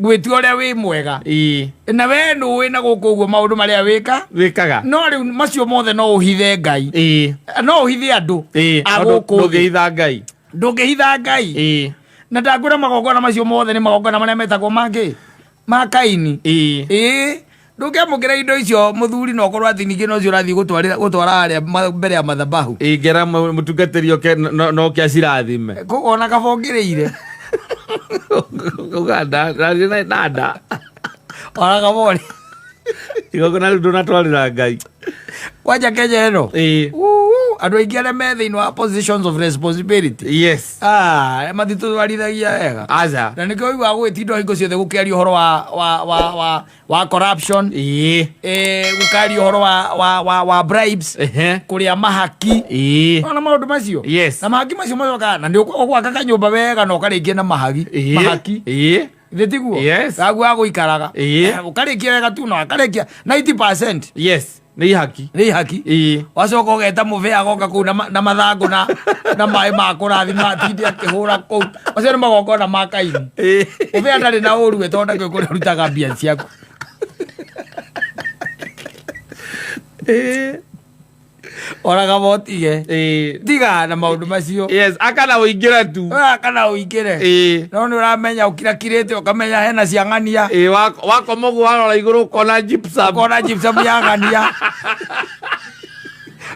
gwĩtua ũrĩa wĩ mwega, na we nũĩ na gũkũ ũguo maũndũ marĩa wĩka. Wĩkaga. No rĩu macio mothe no ũhithe Ngai, no ũhithe andũ a gũkũ thĩ. Ndũngĩhitha Ngai. Ndũngĩhitha Ngai. Na ndakwĩra magongona macio mothe nĩ magongona marĩa metagwo mangĩ ma Kaini. Ĩĩ, ndũngĩamũkĩra indo icio, mũthuri, na ũkorwo atĩ ningĩ nocio ũrathiĩ gũtwara harĩa mbere ya mathabahu. Ingĩra mũtungatĩri oke no ke acirathime. Koguo ona kaba ũngĩrĩire. Uga nda. Ona kaba ũrĩ Igongona rĩu ndũnatwarĩra Ngai. Kwanja Kenya ĩno. Uu, andũ aingĩ arĩa me thĩinĩ wa positions of responsibility, ah, matitũtwarithagia wega. Aca. Na nĩkĩo ũiguaga gũgĩtindwo hingo ciothe gũkĩaria ũhoro wa corruption, gũkaria ũhoro wa bribes, kũrĩa mahaki. Ona maũndũ macio. Na mahaki macio macokaga na nĩ ũgwaka kanyũmba wega na ũkarĩkia na mahagi. Mahaki. Thĩ tiguo? Yes. Gaguo gũikaraga. Ĩĩ. Ũkarĩkia wega tu na wakarĩkia 90%. Yes, nĩ ihaki. Nĩ ihaki. Wacoka ũgeta mũbĩa agoka kũu na mathangũ na maĩ ma kũrathima, atinde akĩhũra kũu. Macio nĩ magongona ma Kaini. Mũbĩa ndarĩ na ũru we, tondũ ndakĩũĩ kũrĩa ũrutaga mbia ciaku. Oraga motige. Tiga na maũndũ macio. Yes, akana ũingĩre tu. Kana ũingĩre. No nĩ ũramenya ũkirakirĩte, ũkamenya hena cia ng'ania. Ĩĩ, wakoma ũguo warora igũrũ ũkona gypsum. Ũkona gypsum ya ng'ania,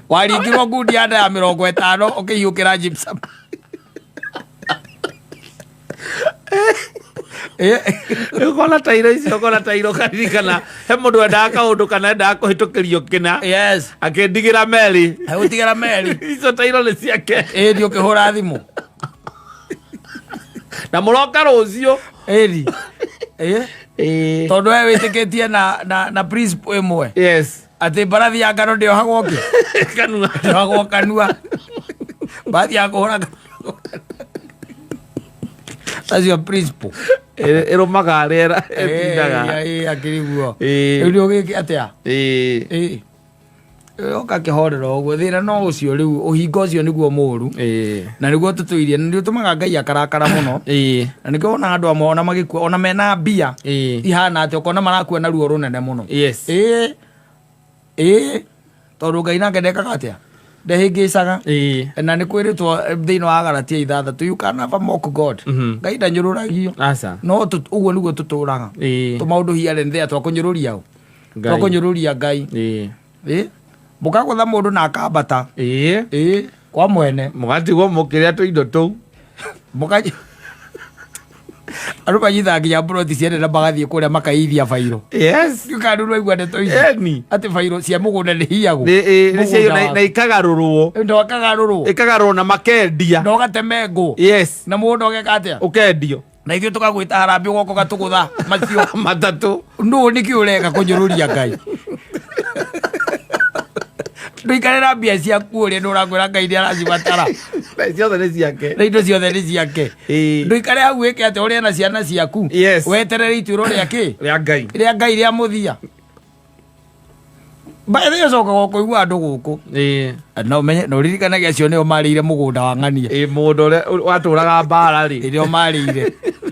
waringirwo ngundi ya nda ya 50 ũkĩiyũkĩra gypsum. Ũkona tairo icio, ũkona tairo ũkaririkana he mũndũ wendaga kaũndũ kana endaga kũhĩtũkĩrio kĩna. Yes. Akĩndigĩra meri. Agũtigĩra meri. Icio tairo nĩ ciake. Ĩni ũkĩhũra thimũ. Na mũroka rũciũ. Ĩni. Ĩ. Tondũ we wĩtĩkĩtie na principle ĩmwe. Yes. Atĩ mbarathi ya ngano ndĩohagwo kĩ? Kanua. Ndĩohagwo kanua. Mbarathi ya kũhũra ngano. That's your principle. Ĩrũmaga rĩera ĩtindaga. Ĩ akĩrĩ guo. Ĩ. Rĩu nĩ ũgĩke atĩa? Ĩ. Ĩ. Oka kĩhorero ũguo thĩna no ũcio rĩu ũhinga ũcio nĩguo mũru. Ĩ. Na nĩguo tũtũirie na nĩ ũtũmaga Ngai akarakara mũno. Ĩ. Na nĩkĩo wonaga andũ amwe ona magĩkua ona mena mbia Ĩ. ihana atĩ ũkona marakua na ruo rũnene mũno. Yes. Ĩ. Ĩ. Tondũ Ngai nake ndekaga atĩa? Ndehĩngĩcaga. Ĩ. Na nĩ kwĩrĩtwo thĩinĩ wa Galatia 6, you can never mock God. Ngai ndanyũrũragio. Aca. No ũguo nĩguo tũtũraga. Ĩ. Tũmaũndũ here and there twakũnyũrũria ũ? Ngai. Twakũnyũrũria Ngai. Ĩ. Ĩ. Mũkagũtha mũndũ na akambata. Ĩ. Ĩ. Kwa mwene. Mũgatigwo mũkĩrĩa tũindo tũu. Mũka andũ manyitaga nginya mburoti ciene na magathiĩ kũrĩa makaithia bairo. Yes. Ndiũĩ nĩwaigua ndeto ici. Eni. Atĩ bairo cia mũgũnda nĩ hiyagwo. Nĩ ĩ, nĩ cia- Mũgũnda na waku. ikagarũrwo. Na ũkagarũrwo. Ikagarũrwo na makendia. Na ũgatemengwo. Yes. Na mũgũnda ũgeka atĩa? Ũkendio. Na ithuĩ tũkagwĩta harambĩ ũgoka ũgatũgũtha macio. Matatũ. Nũ nĩkĩ ũreka kũnyũrũria Ngai? Ndũikarĩra mbia ciaku ũrĩa nĩ ũrakwĩra Ngai nĩ aracibatara. Na ciothe nĩ ciake. Na indo ciothe nĩ ciake. Ĩ. Ndũikare hau wĩke atĩ ũrĩe na ciana ciaku. Yes. Weterere ituĩro rĩa kĩ? Rĩa Ngai. Rĩa Ngai rĩa mũthia. By the way ũcokaga kũigua andũ gũkũ. Ĩ. Na ũmenye na ũririkanage acio nĩo marĩire mũgũnda wa ng'ania. Ĩ mũgũnda ũrĩa watũraga mbara rĩ. Nĩo marĩire.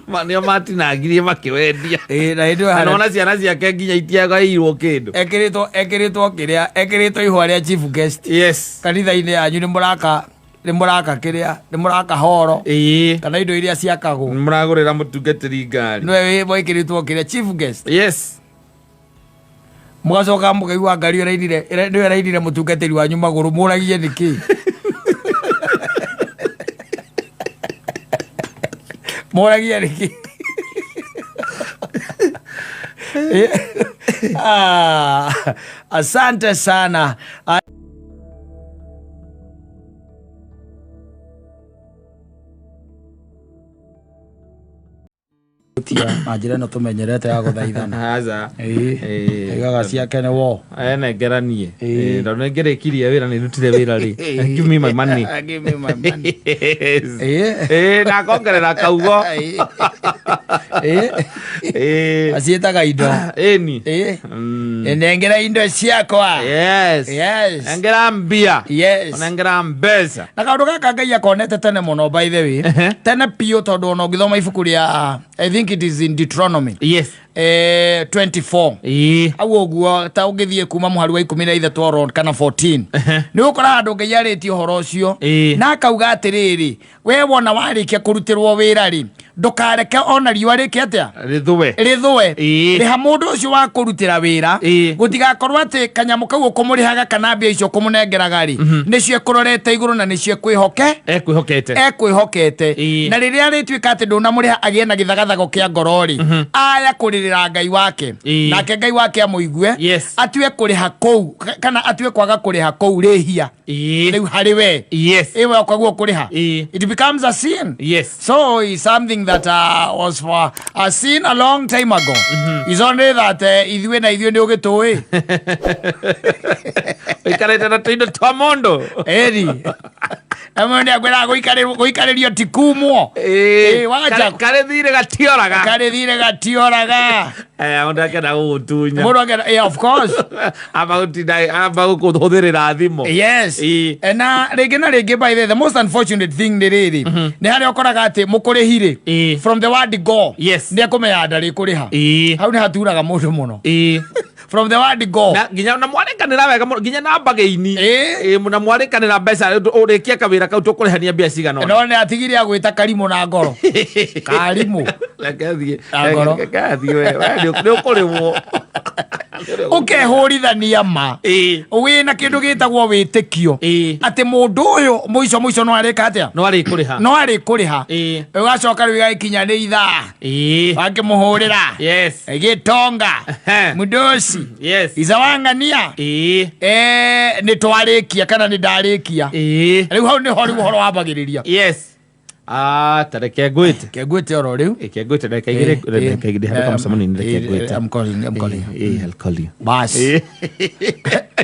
Nĩo matinangirie makĩwendia. Ĩ na hĩndĩ ĩyo Na harĩa nona ciana ciake nginya itiagairwo kĩndũ. ekĩrĩtwo kĩrĩa ekĩrĩtwo ihũa rĩa chief guest. Yes. Kanitha-inĩ yanyu nĩ mũraka kĩrĩa nĩ mũraka horo. Ĩ. Kana indo iria ciakagwo. Mũragũrĩra mũtungatĩri ngari. Nĩwe wĩkĩrĩtwo kĩrĩa chief guest. Yes. Mũgacoka mũkaigua ngari ĩrainire nĩwe ĩrainire mũtungatĩri wanyu magũrũ mũragie nĩkĩ? Mũragie nĩkĩ? Asante sana. Na njĩra ĩno tũmenyerete ya gũthaithana. Aca. Ĩ. Aigaga ciake nĩ wo. Nengera niĩ. Ĩ. Tondũ nĩ ngĩrĩkirie wĩra nĩ ndutire wĩra rĩ. Give me my money. Give me my money. Yes. Ĩ. Ĩ, na ngongerera kaugo. Ĩ. Ĩ. Aciĩtaga indo. Ĩni. Ĩ. Nengera indo ciakwa. Yes. Yes. Nengera mbia. Yes. Nengera mbeca. Na kaũndũ gaka Ngai akonete tene mũno by the way. Tene biũ tondũ ona ũngĩthoma ibuku rĩa I think it is in Deuteronomy. Yes. 24. Ĩ. Hau ũguo ta ũngĩthiĩ kuma mũhari wa 13 around kana 14. Nĩ ũgũkora handũ Ngai arĩtie ũhoro ũcio. Ĩ. Na akauga atĩrĩrĩ, we wona warĩkia kũrutĩrwo wĩra rĩ, ndũkareke ona riũa rĩke atĩa? Rĩthũe. Rĩthũe. Ĩ. Rĩha mũndũ ũcio wa kũrutĩra wĩra. Ĩ. Gũtigakorwo atĩ kanyamũ kau ũkũmũrĩhaga kana mbia icio ũkũmũnengeraga rĩ, nĩcio ekũrorete igũrũ na nĩcio ekwĩhoke. Ekwĩhokete. Ekwĩhokete. Ĩ. Na rĩrĩa rĩtuĩka atĩ ndũnamũrĩha agĩe na gĩthagathago kĩa ngoro rĩ, aya kũrĩrĩra Ngai wake. Ĩ. Nake Ngai wake amũigue. Yes. Atue kũrĩha kũu kana atue kwaga kũrĩha kũu rĩhia. Ĩ. Rĩu harĩ we. Yes. Ĩwe ũkaguo kũrĩha. Ĩ. It becomes a sin. Yes. So it's something that was for a sin a long time ago. It's only that ithuĩ na ithuĩ nĩ ũgĩtũĩ. Ũikarĩte na tũindo twa mũndũ. Ĩri. Amwe nĩ akwĩraga gũikarĩrio ti kumwo. Ĩ. Ĩ, wacha. Karĩ thirĩ gatioraga. Karĩ thirĩ gatioraga. Mũndũ akenda gũgũtunya. Mũndũ akenda, yeah, of course. Amba gũtinda, amba gũkũhũthĩrĩra thimũ. Yes. Ĩ. Na rĩngĩ na rĩngĩ by the most unfortunate thing nĩ rĩrĩ. Nĩ harĩa ũkoraga atĩ mũkũrĩhi rĩ. Ĩ. From the word go. Yes. Nĩ ekũmenya ndarĩkũrĩha. Ĩ. Hau nĩ haturaga mũndũ mũno. Ĩ. From the word go. Na nginya na mwarĩkanĩra wega mũno nginya na mbagĩini. Ĩ. Ĩ, na mwarĩkanĩra mbeca ũrĩkie kawĩra kau tũkũrĩhania mbia cigana ũna. No nĩ atigire agwĩta karimũ na ngoro. Karimũ. Reke thiĩ. Na ngoro. Reke thiĩ we. We nĩ ũkũrĩhwo. Ũkehũrithania ma. Wĩna kĩndũ gĩtagwo wĩtĩkio. Atĩ mũndũ ũyũ mũico mũico no arĩka atĩa? No arĩkũrĩha. No arĩkũrĩha. Ũgacoka rĩu igagĩkinya nĩ ithaa. Wakĩmũhũrĩra. Yes. Gĩtonga. Mũdoci. Yes. Icawang'ania. Nĩ twarĩkia kana nĩ ndarĩkia. Rĩu hau nĩho rĩu ũhoro wambagĩrĩria. Yes. Ah, ta reke ngwĩte. Reke ngwĩte oro rĩu. Reke ngwĩte ndagĩka igĩrĩ, ndagĩka igĩrĩ handũ kamũcemanio-inĩ reke ngwĩte. I'm calling, I'm calling. I'll call you. Bas.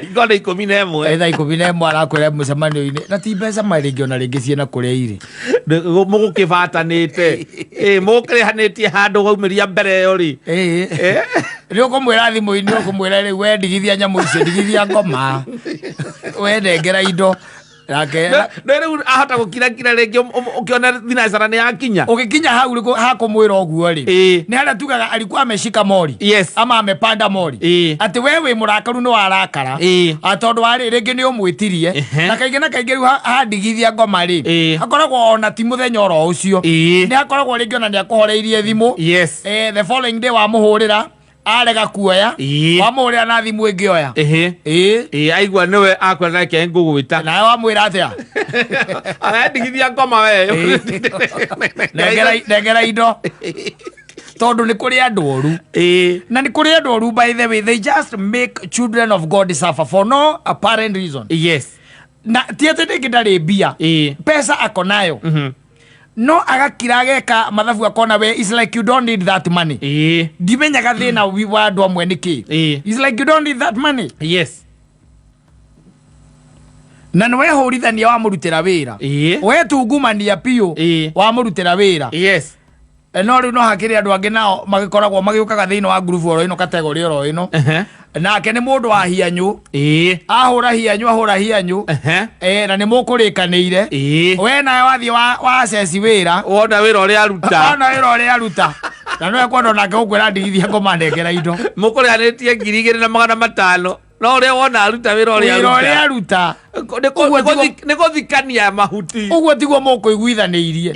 Ingo nĩ 11. Thaa 11 arakwĩra mũcemanio-inĩ na ti mbeca ma rĩngĩ ona rĩngĩ ciĩna kũrĩa irĩ. Mũgũkĩbatanĩte. Mũgũkĩrĩhanĩtie handũ waumĩria mbere ĩyo rĩ. Nĩ ũkũmwĩra thimũ-inĩ ũkũmwĩra rĩu we ndigithia nyamũ icio ndigithia ngoma. We nengera indo. Nake No rĩu ahota gũkirakira rĩngĩ ũkĩona thinacara nĩ yakinya. Ũgĩkinya hau rĩ hakũmwĩra ũguo rĩ. Nĩ harĩa tugaga alikuwa ameshika mori. Yes. Ama amepanda mori. Atĩ we wĩ mũrakaru nĩ warakara. Tondũ warĩ rĩngĩ nĩ ũmwĩtirie. Na kaingĩ na kaingĩ rĩu handigithia ngoma rĩ. Hakoragwo ona ti mũthenya oro ũcio. Nĩ hakoragwo rĩngĩ ona nĩ akũhoreirie thimũ. Yes. The following day wamũhũrĩra arega kuoya. Wamũhũrĩra na thimũ ĩngĩ oya. Aigua nĩwe akwĩra nake ngũgwĩta. Nawe wamwĩra atĩa? Arendigithia ngoma we. Nengera indo. Tondũ nĩ kũrĩ andũ oru. Na nĩ kũrĩ andũ oru, by the way, they just make children of God suffer for no apparent reason. Yes. Na ti atĩ rĩngĩ ndarĩ mbia. Pesa ako nayo. No agakira ageka mathabu akona we it's like you don't need that money. Ndimenyaga thĩna wa andũ amwe nĩ kĩ. It's like you don't need that money. Yes. Na nĩ wehũrithania wamũrutĩra wĩra. Wetungumania biũ wamũrutĩra wĩra. Yes. No rĩu no hakĩrĩ andũ angĩ nao magĩkoragwo magĩũkaga thĩinĩ wa ngurubu oro ĩno kategori oro ĩno. Nake nĩ mũndũ wa hianyũ. Ahũra hianyũ, ahũra hianyũ. Na nĩ mũkũrĩkanĩire. We nawe wathiĩ wa access wĩra. Wona wĩra ũrĩa aruta. Wona wĩra ũrĩa aruta. Na nĩwe kwenda onake gũkwĩra ndigithia ngoma nengera indo. Mũkũrĩhanĩtie 2500. No ũrĩa wona aruta wĩra ũrĩa Wĩra ũrĩa aruta. aruta. Nĩ gũthikania mahuti. Ũguo tiguo mũkũiguithanĩirie.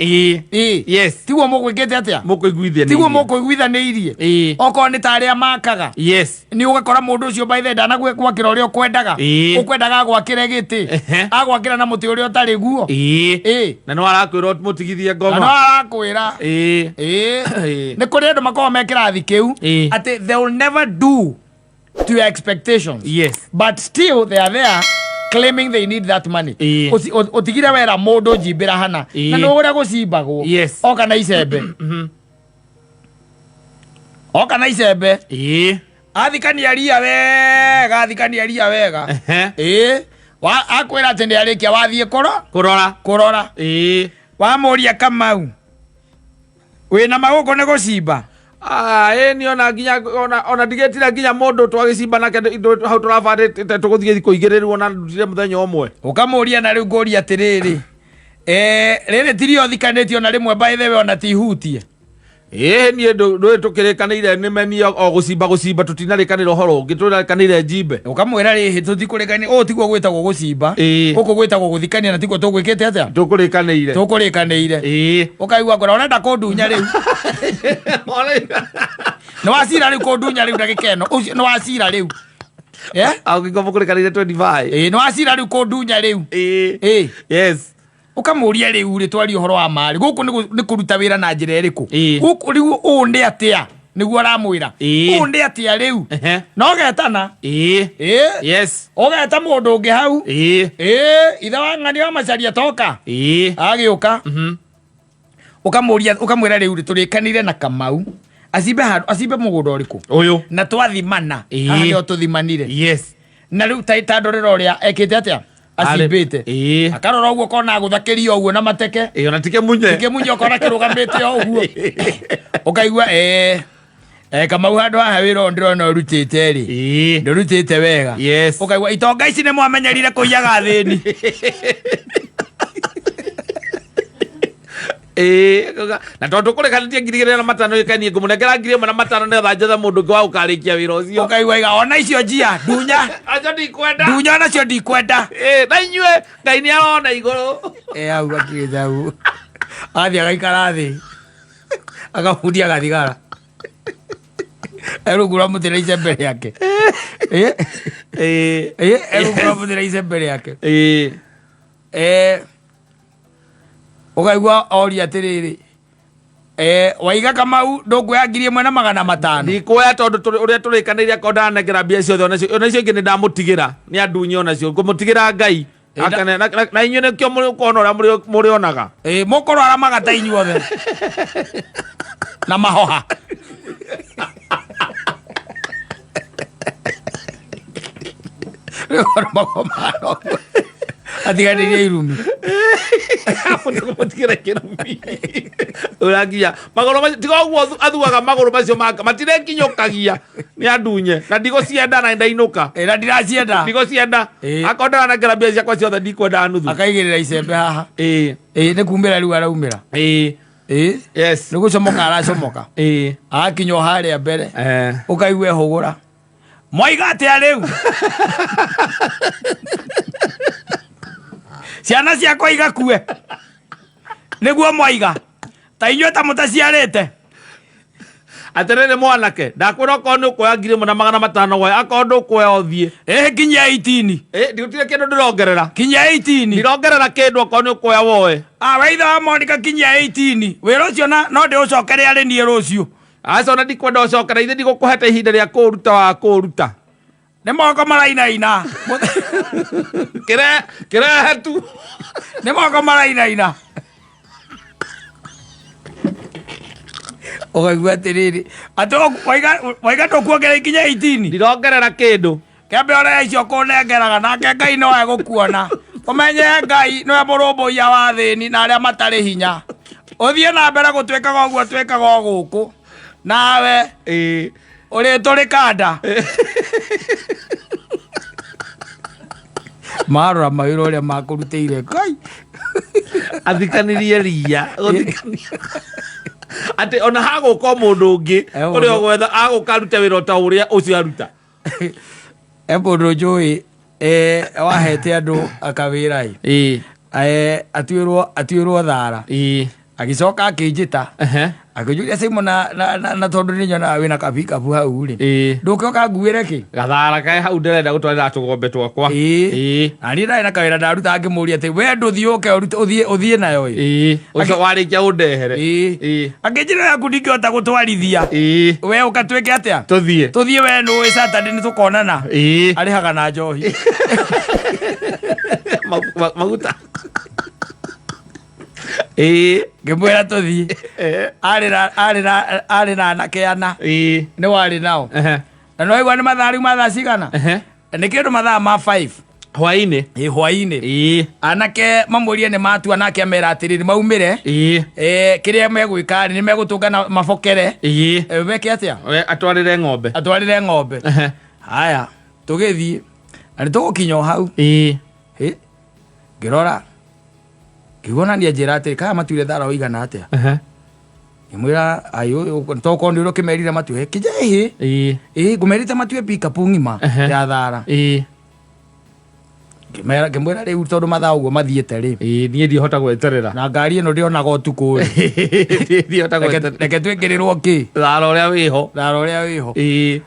Yes. Tiguo mũgwĩkĩte atĩa? Mũkũiguithanĩirie. Tiguo mũkũiguithanĩirie. Okorwo nĩ ta arĩa makaga. Yes. Nĩ ũgakora mũndũ ũcio by the way ndanagwakĩra ũrĩa ũkwendaga. Ũkwendaga agwakĩre gĩtĩ. Agwakĩra na mũtĩ ũrĩa ũtarĩ guo. Na no arakwĩra mũtigithie ngoma. Na no arakwĩra. Nĩ kũrĩ andũ makoragwo me kĩrathi kĩu. Atĩ they will never do to your expectations. Yes. But still they are there claiming they need that money. Ũtigire wera mũndũ njimbĩra hana. Na nĩ ũrĩa gũcimbagwo. Yes. Oka na icembe. Oka na icembe. Athikania ria wega, athikania ria wega. Akwĩra atĩ nĩ arĩkia wathiĩ Kũrora. Kũrora. Wamũria Kamau. Wĩna magũkũ nĩ gũcimba? Ĩĩ, niĩ ona nginya, ona ndigĩtire nginya mũndũ twagĩcimba nake hau tũrabandĩte tũgũthiĩ thikũ igĩrĩ rĩu ona ndutire mũthenya ũmwe. Ũkamũria na rĩu ngũria atĩrĩrĩ. Rĩrĩ tirio thikanĩtio na rĩmwe by the way ona ti hutie. Ĩĩ, niĩ ndũĩ tũkĩrĩkanĩire nĩ meni o gũcimba gũcimba tũtinarĩkanĩra ũhoro ũngĩ tũrĩkanĩire njimbe. Ũkamwĩra rĩhĩ tũtikũrĩkanĩire, ũũ tiguo gwĩtagwo gũcimba. Gũkũ gwĩtagwo gũthikania na tiguo tũgwĩkĩte atĩa? Tũkũrĩkanĩire. Tũkũrĩkanĩire. Ũkaigua ngoro ũrenda kũndunya rĩu. Nĩ wacira rĩu kũndunya rĩu ndagĩka ĩno. Ũcio nĩ wacira rĩu. Angĩkorwo mũkũrĩkanĩire 25. Nĩ wacira rĩu kũndunya rĩu. Yes. Ũkamũria rĩu rĩ twarie ũhoro wa marĩ. Gũkũ nĩ kũruta wĩra na njĩra ĩrĩkũ? Gũkũ rĩu ũũ nĩ atĩa? Nĩguo aramwĩra. Ũũ nĩ atĩa rĩu? Na ũgetana. Yes. Ũgeta mũndũ ũngĩ hau. Ithe wa ng'ani wa Macharia toka. Agĩũka. Ũkamũria, ũkamwĩra rĩu rĩ tũrĩkanĩire na Kamau. Acimbe handũ, acimbe mũgũnda ũrĩkũ? Ũyũ. Na twathimana. Haha nĩho tũthimanire. Yes. Na rĩu ta ndorera ũrĩa ekĩte atĩa? Acimbĩte. Akarora ũguo ũkona agũthakĩria ũguo na mateke. Ona ti kĩmunye. Ti kĩmunye ũkona kĩrũgamĩte o ũguo. Ũkaigua, Kamau handũ haha wĩra ũyũ ndĩrona ũrutĩte rĩ. Ndũrutĩte wega. Yes. Ũkaigua itonga ici nĩ mwamenyerire kũiyaga athĩni. Na tondũ kũrĩkanĩtie 2500 ĩka niĩ ngũmũnengera 1500 nĩgetha njethe mũndũ ũngĩ wa gũkarĩkia wĩra ũcio. Ũkaigua iga, ona icio njia, ndunya. Acio ndikwenda. Ndunya onacio ndikwenda. Na inyuĩ, Ngai nĩ arona igũrũ. Hau akĩte hau. Athiĩ agaikara thĩ. Akamundia gathigara. Erungu rwa mũtĩ na icembe rĩake. Ĩ, Ĩĩ. ĩ, egũkũrabũthĩra icembe rĩake. Ĩĩ. Eh, ũkaigua oria atĩrĩrĩ, eh, waiga Kamau ndũkuoya 1500? Ndikuoya tondũ ũrĩa tũrĩkanĩire akorwo ndanengera mbia ciothe, onacio ingĩ nĩ ndamũtigĩra, nĩ andunye onacio ngũmũtigĩra Ngai. Akane, na inyuĩ nĩkĩo mũkuona ũrĩa mũrĩonaga. Ĩ, mũkũrwara magata inyuothe na mahoha. Rĩu magomano atiganĩrie irumi. Mũtigĩra kĩrumi. Ũrakinya magũrũ macio, tiga ũguo athuaga magũrũ macio maka matirekinyũkagia, nĩ andunye na ndigũcienda na ndainũka. Ĩ, na ndiracienda. Ndigũcienda. Ĩ. Akorwo ndaranengera mbia ciakwa ciothe ndikwenda nuthu. Akaigĩrĩra icembe haha. Ĩ. Ĩ, nĩ kumĩra rĩu araumĩra. Ĩ. Ĩ. Yes. Nĩ gũcomoka aracomoka. Ĩ. Agakinya o harĩa mbere. Eh. Ũkaigua ehũgũra. Mwaiga atĩa rĩu? Ciana ciakwa igakue. Nĩguo mwaiga. Ta inyuĩ ta mũtaciarĩte. Atĩrĩrĩ mwanake, ndakwĩra okorwo nĩ ũkuoya 1500 woe, akorwo ndũkuoya ũthiĩ. Ĩ, kinyia 18. Ĩ, ndigũtirĩ kĩndũ ndĩrongerera. Kinyia 18. Ndirongerera kĩndũ okorwo nĩ ũkuoya woe. Ah, we ithe wa Monica kinyia 18. Wĩra ũcio no ndĩũcokere arĩ niĩ rũciũ. Aca ona ndikwenda ũcokere, ithe ndigũkũhete ihinda rĩa kũũruta wa kũũruta. Nĩ moko marainaina. Kĩrehe tu. Nĩ moko marainaina. Ũkaigua atĩrĩrĩ, atĩ waiga ndũkuongerera ikinya 18. Ndirongerera kĩndũ. Kĩambe ũrĩa icio kũnengeraga, nake Ngai no egũkuona. Ũmenye Ngai nĩwe mũrũmbũiya wa athĩni na arĩa matarĩ hinya. Ũthiĩ na mbere gũtwĩkaga ũguo twĩkaga o gũkũ. Nawe Ĩ. ũrĩtũrĩka nda. Marora mawĩra ũrĩa makũrutĩire Ngai. Athikanĩrie ria. Gũthikania. Atĩ ona hagũka o mũndũ ũngĩ, ũrĩa ũgwetha agũka arute wĩra o ta ũrĩa ũcio aruta. E mũndũ njũĩ, wahete andũ akawĩra ĩ. Ĩ. Atuĩrwo thara. Ĩ. Agĩcoka akĩnjĩta. Ehe. Akĩnjũria Simon na tondũ nĩ nyonaga wĩna kabikabu hau rĩ. Ĩ. Ndũke ũkanguĩre kĩ? Gathara kae hau ndĩrenda gũtwarĩra tũgombe twakwa. Ĩ. Ĩ. Na niĩ ndarĩ na kawĩra ndaruta ngĩmũria atĩ we ndũthiĩ ũke ũrute, ũthiĩ nayo ĩ. Ĩ. Ũcio warĩkia ũndehere. Ĩ. Ĩ. Akĩnjĩra yaku ndingĩhota gũtwarithia. Ĩ. We ũka twĩke atĩa? Tũthiĩ. Tũthiĩ we nũĩ Saturday nĩ tũkonana. Ĩ. Arĩhaga na njohi. Maguta. Ĩ. Ngĩmwĩra tũthiĩ. Arĩ na anake ana. Ĩ. Nĩ warĩ nao. Ehe. Na nĩ waigua nĩ mathaa rĩu mathaa cigana? Ehe. Nĩ kĩndũ mathaa ma 5. Hwainĩ. Ĩ, hwainĩ. Ĩ. Anake mamũrie nĩ matua, nake amera atĩrĩrĩ maumĩre. Ĩ. Kĩrĩa megwĩka rĩ, nĩ megũtũngana mabokere. Ĩ. Meke atĩa? We atwarĩre ng'ombe. Atwarĩre ng'ombe. Ehe. Haya, tũgĩthiĩ. Na nĩ tũgũkinya o hau. Ĩ. Ĩ, ngĩrora. Ngĩigua ona niĩ anjĩra atĩrĩ, kaya matuire thara ũigana atĩa? Ehe. Ngĩmwĩra, ai, ũyũ, tokorwo nĩ ũrĩa ũkĩmerire matue. Kĩnja, ĩhĩ. Ĩ. Ĩ, ngũmerĩte matue pickup ng'ima Ehe. ya thara. Ĩ. Ngĩmwĩra rĩu tondũ mathaa ũguo mathiĩte rĩ. Ĩ, niĩ ndihota gweterera. Na ngari ĩno ndĩonaga ũtukũ rĩ. Ndihota gweterera. Reke twĩkĩrĩrwo kĩ? Thara ũrĩa wĩho. Thara ũrĩa wĩho. Ĩ.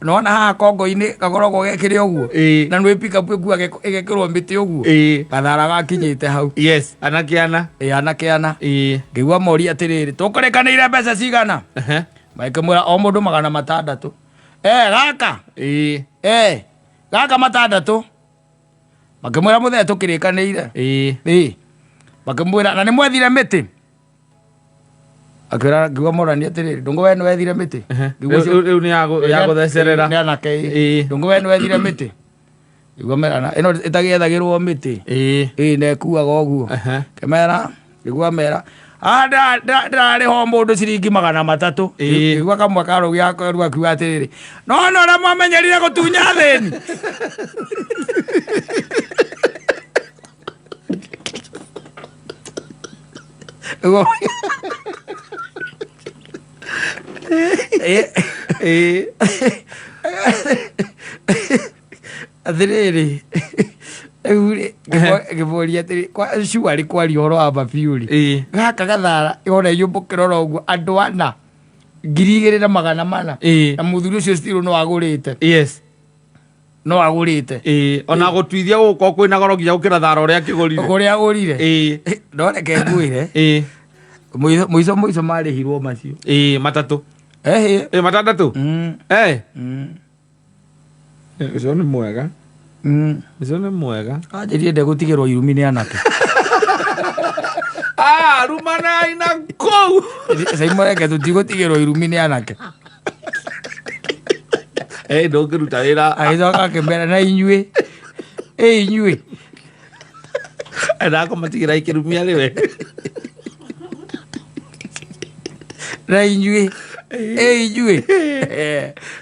Nona haha kongo-inĩ gakoragwo gekĩre ũguo. Ĩ. Na nĩ pickup ĩkuaga ĩgekĩrwo mĩtĩ ũguo. Ĩ. Gathara gakinyĩte hau. Yes, anake ana. Ĩ, anake ana. Ĩ. Ngĩigua moria atĩrĩrĩ, tũkũrĩkanĩire mbeca cigana? Ehe. Makĩmwĩra o mũndũ 600. Gaka. Ĩ. Gaka 600. Makĩmwĩra mũthee tũkĩrĩkanĩire. Ĩ. Ĩ. Makĩmwĩra na nĩ mwethire mĩtĩ. Akĩra ngiuga morani atĩrĩrĩ, ndũngũ we nĩ wethire mĩtĩ? Ehe. Ngiuga ũcio- Rĩu nĩ ya gũthecerera. Nĩ anake, ĩ. Ĩ. Ndũngũ we nĩ wethire mĩtĩ? Ngiuga merana, ĩno ĩtagĩethagĩrwo mĩtĩ. Ĩ. Ĩ, na ĩkuaga ũguo. Ehe. Kĩmera, ngĩigua mera, ndĩrarĩha o mũndũ ciringi 300. Ĩ. Ngĩigua kamwe karũgia keru akiuga atĩrĩrĩ, no no ũrĩa mwamenyerire gũtunya athĩni. Ĩ. Atĩrĩrĩ, rĩu rĩ, ngĩmũria atĩrĩ, cuarĩ kwaria ũhoro wa mabiũ rĩ. Ĩ. Gaka gathara, wona inyuĩ mũkĩrora ũguo, andũ ana, 2400. Ĩ. Na mũthuri ũcio still no agũrĩte. Yes. No agũrĩte. Ĩĩ, ona gũtuithia gũgũkorwo kwĩna goro nginya gũkĩra thara ũrĩa akĩgũrire. Kũrĩa agũrire. Ĩĩ. No reke ngwĩre. Ĩĩ. Mũico mũico mũico marĩhirwo macio. Ĩĩ, matatũ. Ehĩ. Ĩĩ, matandatũ. Eh. Ũcio nĩ mwega. Ũcio nĩ mwega. Anjĩrire ndegũtigĩrwo irumi nĩ anake. Ah, rumanai na kũu. Caimo reke tũtigũtigĩrwo irumi nĩ anake. Eh, ndũngĩruta wĩra. Agĩcoka akĩmera na inyuĩ. Ĩ inyuĩ. Ndakũmatigĩra ikĩrumia rĩwe. Na inyuĩ. Ĩ inyuĩ.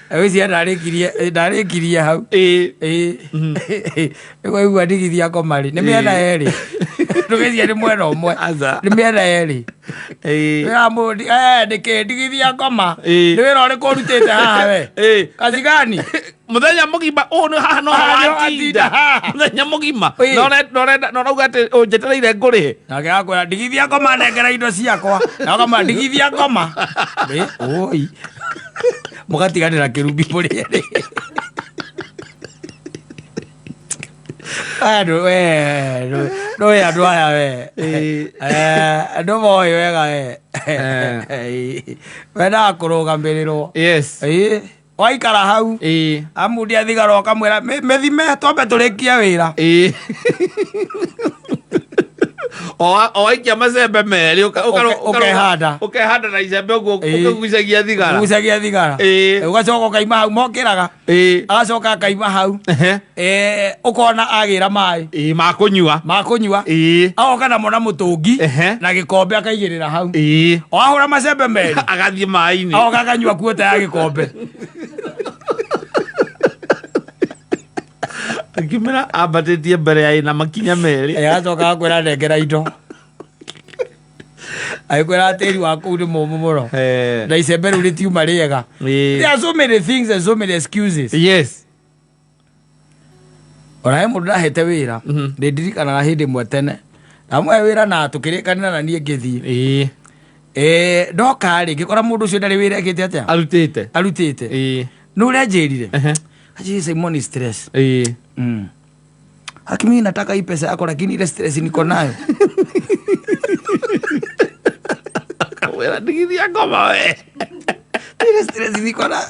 Agwĩciria ndarĩkirie ndarĩkirie hau. Ĩĩ. Ĩĩ. Nĩkwaigua ndigithia ngoma rĩ. Nĩ mĩena yerĩ. Ndũgĩcirie nĩ mwena ũmwe. Aca. Nĩ mĩena yerĩ. Ĩĩ. Wĩra mũndi eh nĩkĩ ndigithia ngoma. Ĩĩ. Nĩ wĩra ũrĩkũ ũrutĩte haha we? Ĩĩ. Kazi gani? Mũthenya mũgima ũũ nĩ haha no Haha nĩho watinda. watinda haha. Mũthenya mũgima. Ĩĩ. Na ũrauga atĩ ũnjetereire ngũrĩhe. Nake akwĩra ndigithia ngoma nengera indo ciakwa. Na ũkamwĩra ndigithia ngoma. Ĩ, oi. Mũgatiganĩra kĩrumbi mũrĩ erĩ. Aya ndũ we ndũĩ andũ aya we. Ĩĩ. Eh, andũ moĩ wega we. Eh. Wendaga kũrũgamĩrĩrwo. Yes. Ĩĩ. Waikara hau. Ĩĩ. Amundia thigara ũkamwĩra mĩthime twambe tũrĩkie wĩra. Ĩĩ. O waikia macembe merĩ Ũkehanda. Ũkehanda na icembe ũguo Ĩĩ. ũkĩgucagia thigara. Gucagia thigara. Ĩĩ. Ũgacoka ũkaima hau mokĩraga. Ĩĩ. Agacoka akaima hau. Ehe. Eh, ũkona agĩra maĩ Ĩĩ, ma kũnyua. ma kũnyua. Ĩĩ. Agoka namo na mũtũngi Ehe. na gĩkombe akaigĩrĩra hau. Ĩĩ. O ahũra macembe merĩ. Agathiĩ maĩ-inĩ. Agoka akanyua kuota ya gĩkombe. Akĩmera ambatĩtie mbere ya ĩna makinya merĩ. Agacoka agakwĩra nengera indo. Agĩkwĩra tĩri wa kũu nĩ mũmũ mũno. Eh. Na icembe rĩu rĩtiuma rĩega. Ĩĩ. There are so many things and so many excuses. Yes. Ona he mũndũ ndahete wĩra nĩ ndirikanaga hĩndĩ ĩmwe tene ndamũhe wĩra na tũkĩrĩkanĩra na niĩ ngĩthiĩ. Ĩĩ. Eh, ndoka rĩ ngĩkora mũndũ ũcio ndarĩ wĩra ekĩte atĩa Arutĩte. arutĩte. Ĩĩ. Nĩ ũrĩa njĩrire. Ehe. Achi Simon stress. Ĩĩ. Haki mimi nataka hii pesa yako lakini ile stress niko nayo. Akamwĩra ndigithia ngoma we. Ile stress niko nayo.